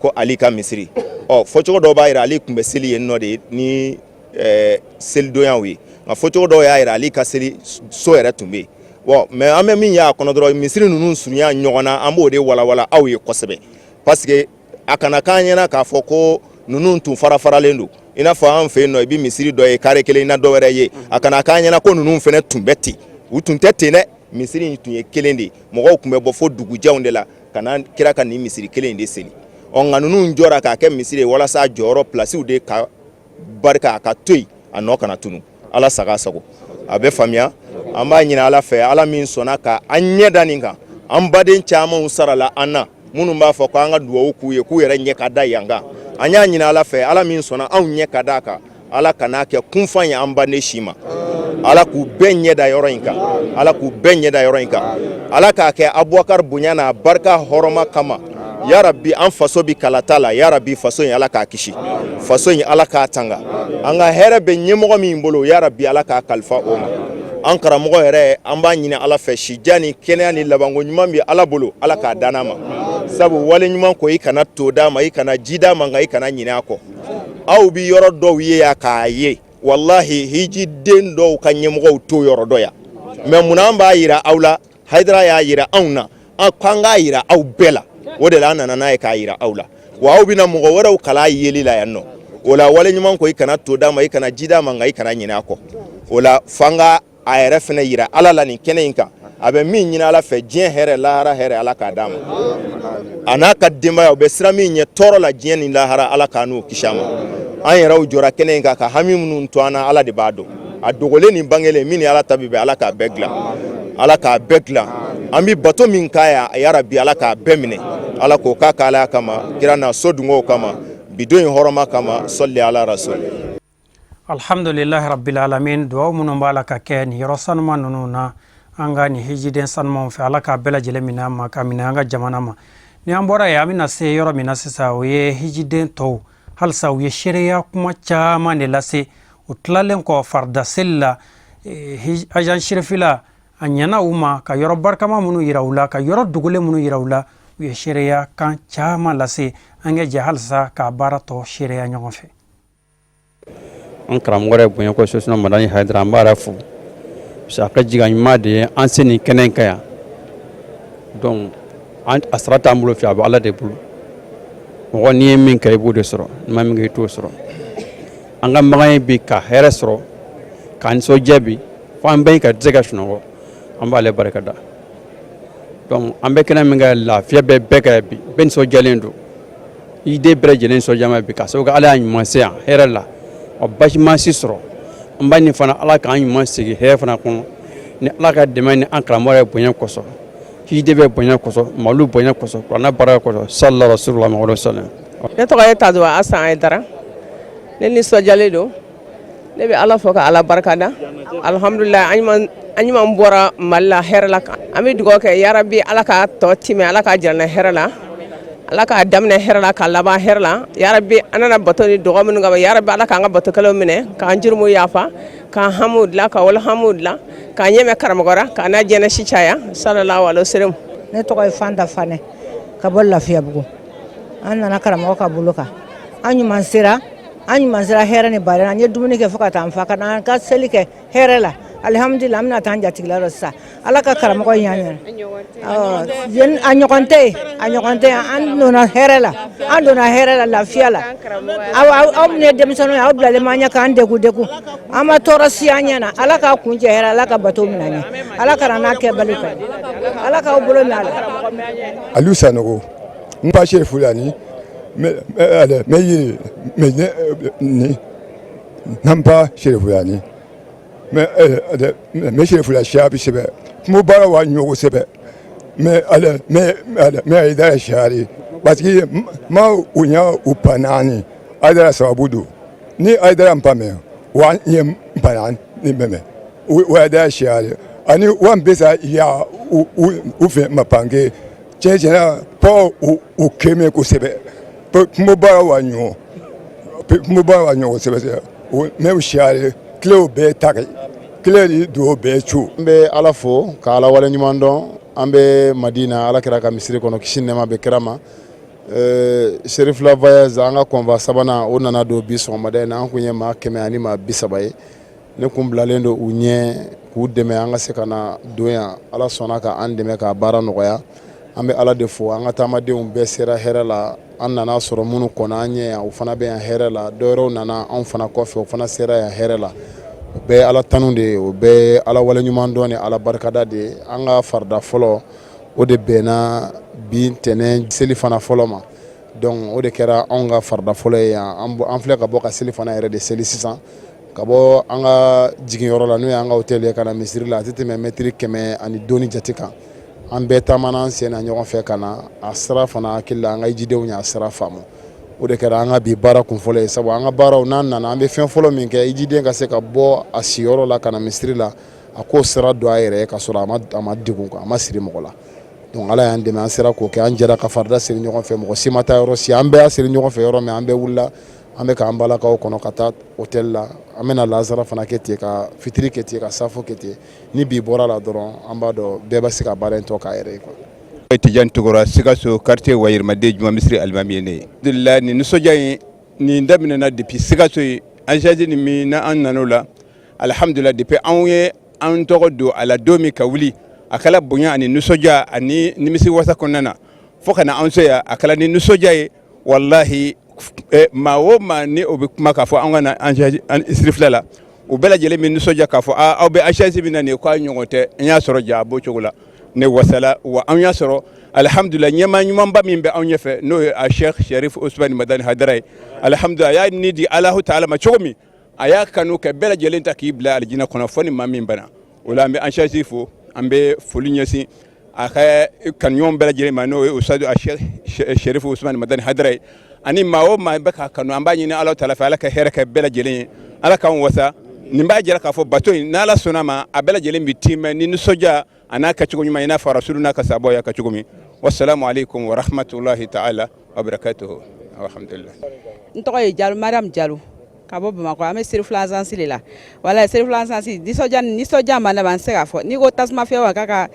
ko Ali ka misiri. Ɔ fɔcogo dɔw b'a jira Ali tun bɛ seli yen nɔ de ni selidonyaw ye, nka fɔcogo dɔw y'a jira Ali ka seli so yɛrɛ tun bɛ yen. Bon, mais an bɛ min y'a kɔnɔ dɔrɔn, misiri ninnu surunya ɲɔgɔn na, an b'o de walawala aw ye kosɛbɛ, parce que a kana k'an ɲɛna k'a fɔ ko ninnu tun fara faralen don. I n'a fɔ an fɛ yen nɔ, i bɛ misiri dɔ ye carré kelen na, dɔ wɛrɛ ye. A kana k'an ɲɛna ko ninnu fana tun bɛ ten. U tun tɛ ten dɛ. Misiri in tun ye kelen de ye. Mɔgɔw tun bɛ bɔ fo dugujanw de la ka na kira ka nin misiri kelen in de seli. Ɔ nka ninnu jɔra k'a kɛ misiri ye walasa jɔyɔrɔ pilasiw de ka barika, a ka to yen, a nɔ kana tunu. Ala saga sago, a bɛ faamuya. An b'a ɲini Ala fɛ, Ala min sɔnna ka an ɲɛ da nin kan. An baden camanw sarala an na, minnu b'a fɔ ko an ka dugawu k'u ye, k'u yɛrɛ ɲɛ ka da yan kan. An y'a ɲini Ala fɛ, Ala min sɔnna anw ɲɛ ka da kan, Ala kan'a kɛ kunfan ye an baden si ma. Ala k'u bɛɛ ɲɛ da yɔrɔ in kan, Ala k'u bɛɛ ɲɛ da yɔrɔ in kan. Ala k'a kɛ Abubakar bonya n'a barika hɔrɔma kama. Yarabi, an faso bi kalata la. Yarabi, faso in, Ala k'a kisi. Faso in, Ala k'a tanga. An ka hɛrɛ bɛ ɲɛmɔgɔ min bolo, yarabi, Ala k'a kalifa o ma. An karamɔgɔ yɛrɛ, an b'a ɲini Ala fɛ, sijan ni kɛnɛya ni labanko ɲuman bɛ Ala bolo, Ala k'a dan'a ma. Sabu wale ɲuman ko, i kana to d'a ma, i kana ji d'a ma, nka i kana ɲinɛ a kɔ. Aw bi yɔrɔ dɔw ye yan k'a ye, walahi, hijiden dɔw ka ɲɛmɔgɔw t'o yɔrɔ dɔ yan. Mais munna an b'a yira aw la? Hayidara y'a yira anw na k'an k'a yira aw bɛɛ la. O de la an nana n'a ye k'a yira aw la. Wa aw bɛna mɔgɔ wɛrɛw kala yeli la yan nɔ. O la wale ɲuman ko, i kana to d'a ma, i kana ji d'a ma, nka i kana ɲinɛ a kɔ. O la f'an ka a yɛrɛ fɛnɛ yira Ala la nin kɛnɛ in kan. A bɛ min ɲini Ala fɛ, diɲɛ hɛrɛ, lahara hɛrɛ, Ala k'a d'a ma, a n'a ka denbaya. U bɛ sira min ɲɛ tɔɔrɔ la diɲɛ ni lahara, Ala k'a n'o kisi a ma. An yɛrɛw jɔra kɛnɛ in kan ka hami minnu to an na, Ala de b'a dɔn, a dogolen ni bangelen. Min ni Ala ta bi bɛn, Ala k'a bɛɛ dilan, Ala k'a bɛɛ dilan. An bɛ bato min k'a ya, yarabi, Ala k'a bɛɛ minɛ. Ala k'o k'a k'Ala kama, kira n'a so dungow kama, bidon in hɔrɔma kama. Sɔli ala rasul. Alhamdulilahi rabbil alamin. Duwawu minnu b'a la ka kɛ nin yɔrɔ sanuma ninnu na, an ka nin hijiden sanumanw fɛ, Ala k'a bɛɛ lajɛlen minɛ an ma, ka minɛ an ka jamana ma. Ni an bɔra yen, an bɛna se yɔrɔ min na sisan, o ye hijiden tɔw. Halisa u ye seereya kuma caman de lase. U tilalen kɔ farida seli la, agence Cherifila a ɲɛna u ma ka yɔrɔ barikama minnu yira u la, ka yɔrɔ dogolen minnu yira u la. U ye seereya kan caman lase. An ka jɛ halisa k'a baara tɔ seereya ɲɔgɔn fɛ. An karamɔgɔ yɛrɛ bonya ko Sosuna Madani Hayidara, an b'a yɛrɛ fo parce que a ka jiga ɲuman de ye an se nin kɛnɛ in kan yan. Donc a sara t'an bolo fiyewu, a bɛ Ala de bolo. Mɔgɔ n'i ye min kɛ, i b'o de sɔrɔ, n'i ma min kɛ, i t'o sɔrɔ. An ka magan ye bi ka hɛrɛ sɔrɔ, k'an nisɔndiya bi fo an bɛɛ ka se ka sunɔgɔ. An b'ale barika da. Donc an bɛ kɛnɛ min kɛ, lafiya bɛ bɛɛ kan bi, bɛɛ nisɔndiyalen don, i den bɛɛ lajɛlen nisɔndiyama bi, ka sababu kɛ Ala y'a ɲuman se yan hɛrɛ la, wa basi ma si sɔrɔ. An b'a ɲini fana Ala k'an ɲuman segin hɛrɛ fana kɔnɔ, ni Ala ka dɛmɛ ni an karamɔgɔ yɛrɛ bonya kosɔn, hijiden bɛɛ bonya kosɔn, Mali bonya kosɔn, kuranɛ barika kosɔn. Salala rasulula Muhamadu sallam. Ne tɔgɔ ye Taduwa Asan Ayidara. Ne nisɔndiyalen don. Ne bɛ Ala fo ka Ala barika da. Alihamudulila, an ɲuman bɔra Mali la hɛrɛ la. An bɛ dugawu kɛ, yarabi, Ala k'a tɔ timɛ, Ala k'a jira hɛrɛ la, Ala k'a daminɛ hɛrɛ la, k'a laban hɛrɛ la. Yarabi, an nana bato ni dɔgɔ minnu kama, yarabi, Ala k'an ka bato kɛlenw minɛ, k'an jurumu yafa, k'an hamu dilan, ka wala hamu dilan, k'an ɲɛmɛ karamɔgɔ ra, k'an n'a jɛnɛ si caya. Sallallahu alaihi wasallam. Ne tɔgɔ ye Fanta Fanɛ ka bɔ Lafiyabugu. An nana karamɔgɔ ka bolo kan. An ɲuman sera, an ɲuman sera hɛrɛ ni baara. An ye dumuni kɛ fo ka taa an fa, ka na an ka seli kɛ hɛrɛ la. Alihamudulila, an bɛna taa an jatigila rɔ sisan. Ala ka karamɔgɔ ɲɛ an ɲɛna. A ɲɔgɔn tɛ yen, a ɲɔgɔn tɛ yen. An donna hɛrɛ la, an donna hɛrɛ la, lafiya la. Aw minnu ye denmisɛnninw ye, aw bilalen b'an ɲɛ k'an degun degun, an ma tɔɔrɔ si an ɲɛ na. Ala k'a kun cɛ hɛrɛ, Ala ka bato minɛ an ye, Ala kana n'a kɛ bali kan, Ala k'aw bolo mɛn a la. Aliou Sanogo, n ba Serifulani, mɛ yiri mɛ ni n'an ba Serifulani mɛ mɛ Serifula siya bɛ sɛbɛ kungo baara wa ɲɔgɔn sɛbɛ mɛ ale mɛ ale mɛ Hayidara siyari parce que ma u ɲa u pa naani Hayidara sababu don ni Hayidara n pa mɛ wa ɲɛ n pa naani mɛ o Hayidara siyari ani wa n bɛ sa ya u fɛ ma panke tiɲɛ tiɲɛna pɔ u kɛmɛ kosɛbɛ kungo baara wa ɲɔ kungo baara wa ɲɔ kosɛbɛ mɛ siyari tilew bɛɛ ta tile ni dugawu bɛɛ co. An bɛ Ala fo ka Ala wale ɲuman dɔn. An bɛ Madina, Ala kira ka misiri kɔnɔ, kisi nɛɛma bɛ kira ma. Serifula voyage, an ka convoi sabanan o nana don bi sɔgɔmada in na. An kun ye maa 130 ye. Ne kun bilalen don u ɲɛ k'u dɛmɛ an ka se ka na don yan. Ala sɔnna ka an dɛmɛ k'a baara nɔgɔya. An bɛ Ala de fo. An ka taamadenw bɛɛ sera hɛrɛ la. An nana sɔrɔ minnu kɔnna an ɲɛ yan, o fana bɛ yan hɛrɛ la. Dɔwɛrɛw nana anw fana kɔfɛ, o fana sera yan hɛrɛ la. O bɛɛ ye Ala tanu de ye, o bɛɛ ye Ala waleɲuman dɔn ni Ala barikada de ye. An ka farida fɔlɔ, o de bɛnna bi ntɛnɛn seli fana fɔlɔ ma. Donc o de kɛra anw ka farida fɔlɔ ye yan. An filɛ ka bɔ ka seli fana yɛrɛ de seli sisan, ka bɔ an ka jiginyɔrɔ la, n'o y'an ka hôtel ye, ka na misiri la, a tɛ tɛmɛ mɛtiri 100 ani dɔɔni jate kan. An bɛɛ taamana an sen na ɲɔgɔn fɛ ka na. A sira fana hakili la, an ka hijidenw y'a sira faamu. O de kɛra an ka bi baara kun fɔlɔ ye, sabu an ka baaraw n'an nana, an bɛ fɛn fɔlɔ min kɛ, hijiden ka se ka bɔ a siyɔrɔ la ka na misiri la, a k'o sira don a yɛrɛ ye ka sɔrɔ a ma degun, a ma siri mɔgɔ la. Donc Ala y'an dɛmɛ, an sera k'o kɛ. An jɛra ka farida siri ɲɔgɔn fɛ, mɔgɔ si ma taa yɔrɔ si. An bɛɛ y'a siri ɲɔgɔn fɛ yɔrɔ min, an bɛɛ wulila, an bɛ k'an balakaw kɔnɔ ka taa hôtel la. An bɛna lazara fana kɛ ten, ka fitiri kɛ ten, ka safo kɛ ten. Ni bi bɔra la dɔrɔn, an b'a dɔn bɛɛ bɛ se ka baara in tɔ k'a yɛrɛ ye quoi. Tijani Togora, Sikaso quartier Wayirimaden Juma misiri alimami ye ne ye. Alhamdulillah, nin nisɔndiya in nin daminɛna depuis Sikaso ye. Agence nin min n'an nan'o la, alhamdulillah, depuis anw ye an tɔgɔ don a la don min ka wuli, a kɛla bonya ani nisɔndiya ani nimisi wasa kɔnɔna na fo ka na an se yan. A kɛla ni nisɔndiya ye walahi. Maa o maa ni o bɛ kuma k'a fɔ an ka na Sirifila la, u bɛɛ lajɛlen bɛ nisɔndiya k'a fɔ aw bɛ agence min na nin ye, k'a ɲɔgɔn tɛ. N y'a sɔrɔ ja a b'o cogo la ne wasala wa. An y'a sɔrɔ alihamudulila, ɲɛmaa ɲumanba min bɛ anw ɲɛfɛ, n'o ye a Sheikh Sherif Usmani Madani Hadara ye, alihamudulila, a y'a ni di Alahu taala ma cogo min, a y'a kanu kɛ bɛɛ lajɛlen ta k'i bila alijinɛ kɔnɔ fo ni maa min bana o la. An bɛ agence fo, an bɛ foli ɲɛsin a ka kanuɲɔgɔn bɛɛ lajɛlen ma, n'o ye Ustadu a Sheikh Sherif Usmani Madani Hadara ye, ani maa o maa bɛ k'a kanu. An b'a ɲini Ala taala fɛ, Ala ka hɛrɛ kɛ bɛɛ lajɛlen ye, Ala k'an wasa. Nin b'a jira k'a fɔ bato in, n'Ala sɔnna ma, a bɛɛ lajɛlen bɛ tiimɛ ni nisɔndiya a n'a kɛcogo ɲuman, i n'a fɔ Rasulu n'a ka sahabaw y'a kɛ cogo min. Wasalamu aleykum wa rahmatulahi taala wa barakatuhu, alhamdulillah. N tɔgɔ ye Jalo, Mariam Jalo, ka bɔ Bamakɔ. An bɛ Serifula agence de la. Wala Serifula agence, nisɔndiya nisɔndiya ma ne ma, n tɛ se k'a fɔ. N'i ko tasuma fiyɛ wa, k'a ka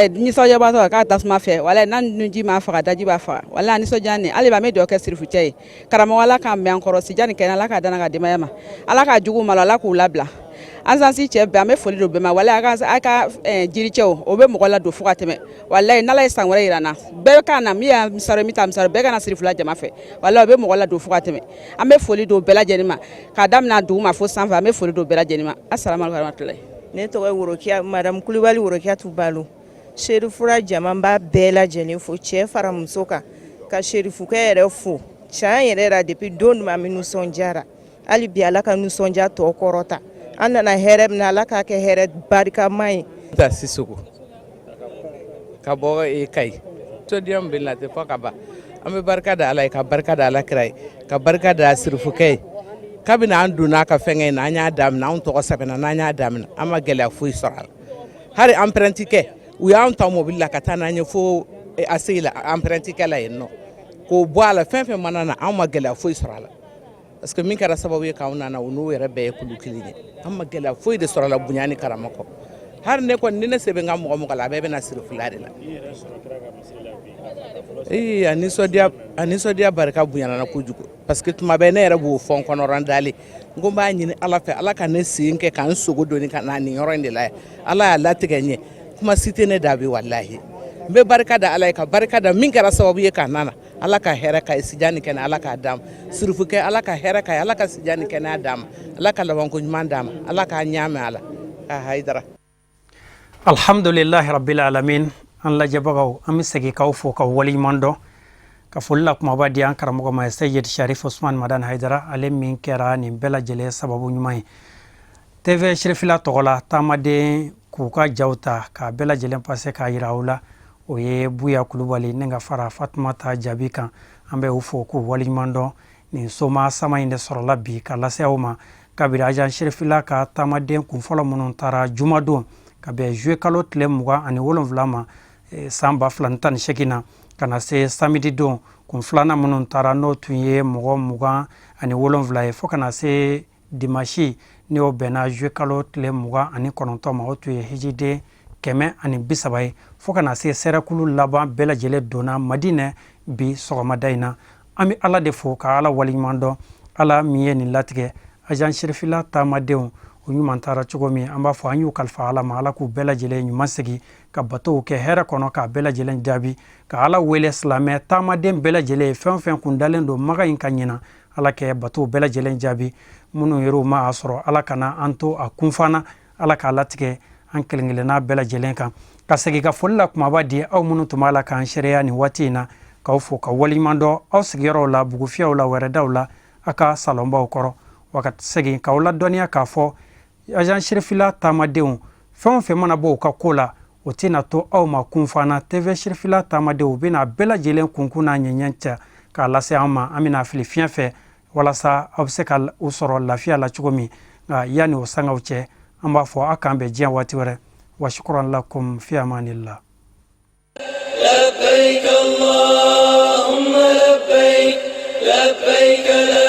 nisɔndiyabaatɔ k'a tasuma fiyɛ, wala n'a nunji m'a faga, daji b'a faga. Wala nisɔndiya nin, hali b'an bɛ dugawu kɛ Sirifu cɛ ye. Karamɔgɔ, Ala k'an mɛn an kɔrɔ, sija ni kɛnɛ, Ala k'a danna ka denbaya ma, Ala k'a jugu malo, Ala k'u labila. Agence cɛ bɛɛ, an bɛ foli don bɛɛ ma. Wala a ka jiricɛw, o bɛ mɔgɔ ladon fo ka tɛmɛ. Walayi, n'Ala ye san wɛrɛ yira n na, bɛɛ ka na, min y'a misaro, min t'a misaro, bɛɛ ka na Sirifula jama fɛ. Walayi, o bɛ mɔgɔ ladon fo ka tɛmɛ. An bɛ foli don bɛɛ lajɛlen ma, k'a daminɛ dugu ma fo sanfɛ. An bɛ foli don bɛɛ lajɛlen ma. Asalamu aleykum warahmatulahi. Ne tɔgɔ ye Worokiya, madame Kulibali Worokiyatu Balo. Serifula jamaba bɛɛ lajɛlen fo, cɛ fara muso kan, ka serifukɛ yɛrɛ fo. Tiɲɛ yɛrɛ la, depuis don jumɛn, an bɛ nisɔndiyara. Hali bi, Ala ka nisɔndiya tɔ kɔrɔta. An nana hɛrɛ min na, Ala k'a kɛ hɛrɛ barikama ye. Ta Sisoko ka bɔ Kayi. Nisɔndiya min bɛ na tɛ fɔ ka ban. An bɛ barika da Ala ye, ka barika da Ala kira ye, ka barika da sirifukɛ ye. Kabini an donna a ka fɛngɛ in na, an y'a daminɛ, anw tɔgɔ sɛbɛnna n'an y'a daminɛ, an ma gɛlɛya foyi sɔrɔ a la. Hali empreinte kɛ, u y'an ta mobili la ka taa n'an ye fo ACI la, empreinte kɛ la yen nɔ k'o bɔ a la. Fɛn fɛn mana na, anw ma gɛlɛya foyi sɔrɔ a la, parce que min kɛra sababu ye k'anw nana, u n'u yɛrɛ bɛɛ ye kulu kelen ye. An ma gɛlɛya foyi de sɔrɔ a la, bonya ni karama kɔ. Hali ne kɔni, ni ne se bɛ n ka mɔgɔ mɔgɔ la, a bɛɛ bɛ na sirifula de la. Ee, a nisɔndiya, a nisɔndiya barika bonyana na kojugu, parce que tuma bɛɛ ne yɛrɛ b'o fɔ n kɔnɔ n dalen, n ko n b'a ɲini Ala fɛ, Ala ka ne sen kɛ ka n sogo doni ka na nin yɔrɔ in de la yan. Ala y'a latigɛ n ye, kuma si tɛ ne da bi. Walahi, n bɛ barika da Ala ye, ka barika da min kɛra sababu ye ka na. Ala ka hɛrɛ ka ye, sijan ni kɛnɛ Ala k'a d'a ma. Sirifukɛ, Ala ka hɛrɛ ka ye, Ala ka sijan ni kɛnɛya d'a ma, Ala ka labanko ɲuman d'a ma, Ala k'a ɲaamɛ a la ka Hayidara. Alhamdulilahi rabbil alamin. An lajɛbagaw, an bɛ segin k'aw fo ka waleɲuman dɔn, ka foli la kumaba di an karamɔgɔ ma, Seyid Sharif Usman Madan Haidara, ale min kɛra nin bɛɛ lajɛlen sababu ɲuman ye. TV Sirifila tɔgɔ la, taamaden k'u ka jaw ta k'a bɛɛ lajɛlen pase k'a yira aw la, o ye Buya Kulubali ni ka fara Fatumata Jaabi kan. An bɛ u fo k'u waleɲuman dɔn. Nin soma sama in de sɔrɔla bi ka lase aw ma kabiri agence Sirifila ka taamaden kunfɔlɔ minnu taara jumadon ka bɛn juillet kalo tile 27 ma san 2018 na, ka na se samedi don kun filanan minnu taara, n'o tun ye mɔgɔ 27 ye, fo ka na se dimanche ni o bɛnna juillet kalo tile 29 ma, o tun ye hijiden 130 ye, fo ka na se sɛrɛkulu laban bɛɛ lajɛlen donna Madinɛ bi sɔgɔmada in na. An bɛ Ala de fo ka Ala waleɲuman dɔn, Ala min ye nin latigɛ. Agence Sirifila taamadenw, u ɲuman taara cogo min, an b'a fɔ an y'u kalifa Ala ma. Ala k'u bɛɛ lajɛlen ɲuman segin ka batow kɛ hɛrɛ kɔnɔ, k'a bɛɛ lajɛlen jaabi, ka Ala wele. Silamɛ taamaden bɛɛ lajɛlen ye, fɛn o fɛn kun dalen don Makan in ka ɲinan, Ala kɛ batow bɛɛ lajɛlen jaabi. Minnu yɛrɛw ma a sɔrɔ, Ala kana an to a kunfana, Ala k'a latigɛ an kelen kelenna bɛɛ lajɛlen kan. Ka segin ka foli la kumaba di aw minnu tun b'a la k'an seereya nin waati in na, k'aw fo ka waleɲuman dɔn aw sigiyɔrɔw la, bugufiyɛw la, wɛrɛdaw la, a ka salɔnbaw kɔrɔ. Wa ka segin k'aw ladɔnniya k'a fɔ agence Sirifila taamadenw, fɛn o fɛn mana bɔ u ka ko la, o tɛna to aw ma kunfana. TV Sirifila taamadenw bɛna bɛɛ lajɛlen kunkun n'a ɲɛɲɛ cɛ k'a lase an ma. An bɛna fili fiɲɛ fɛ walasa aw bɛ se ka u sɔrɔ lafiya la cogo min. Nka yanni o sangaw cɛ, an b'a fɔ aw k'an bɛn diɲɛ waati wɛrɛ. Wa shukran lakum, fi amanillah. لبيك اللهم لبيك، لبيك.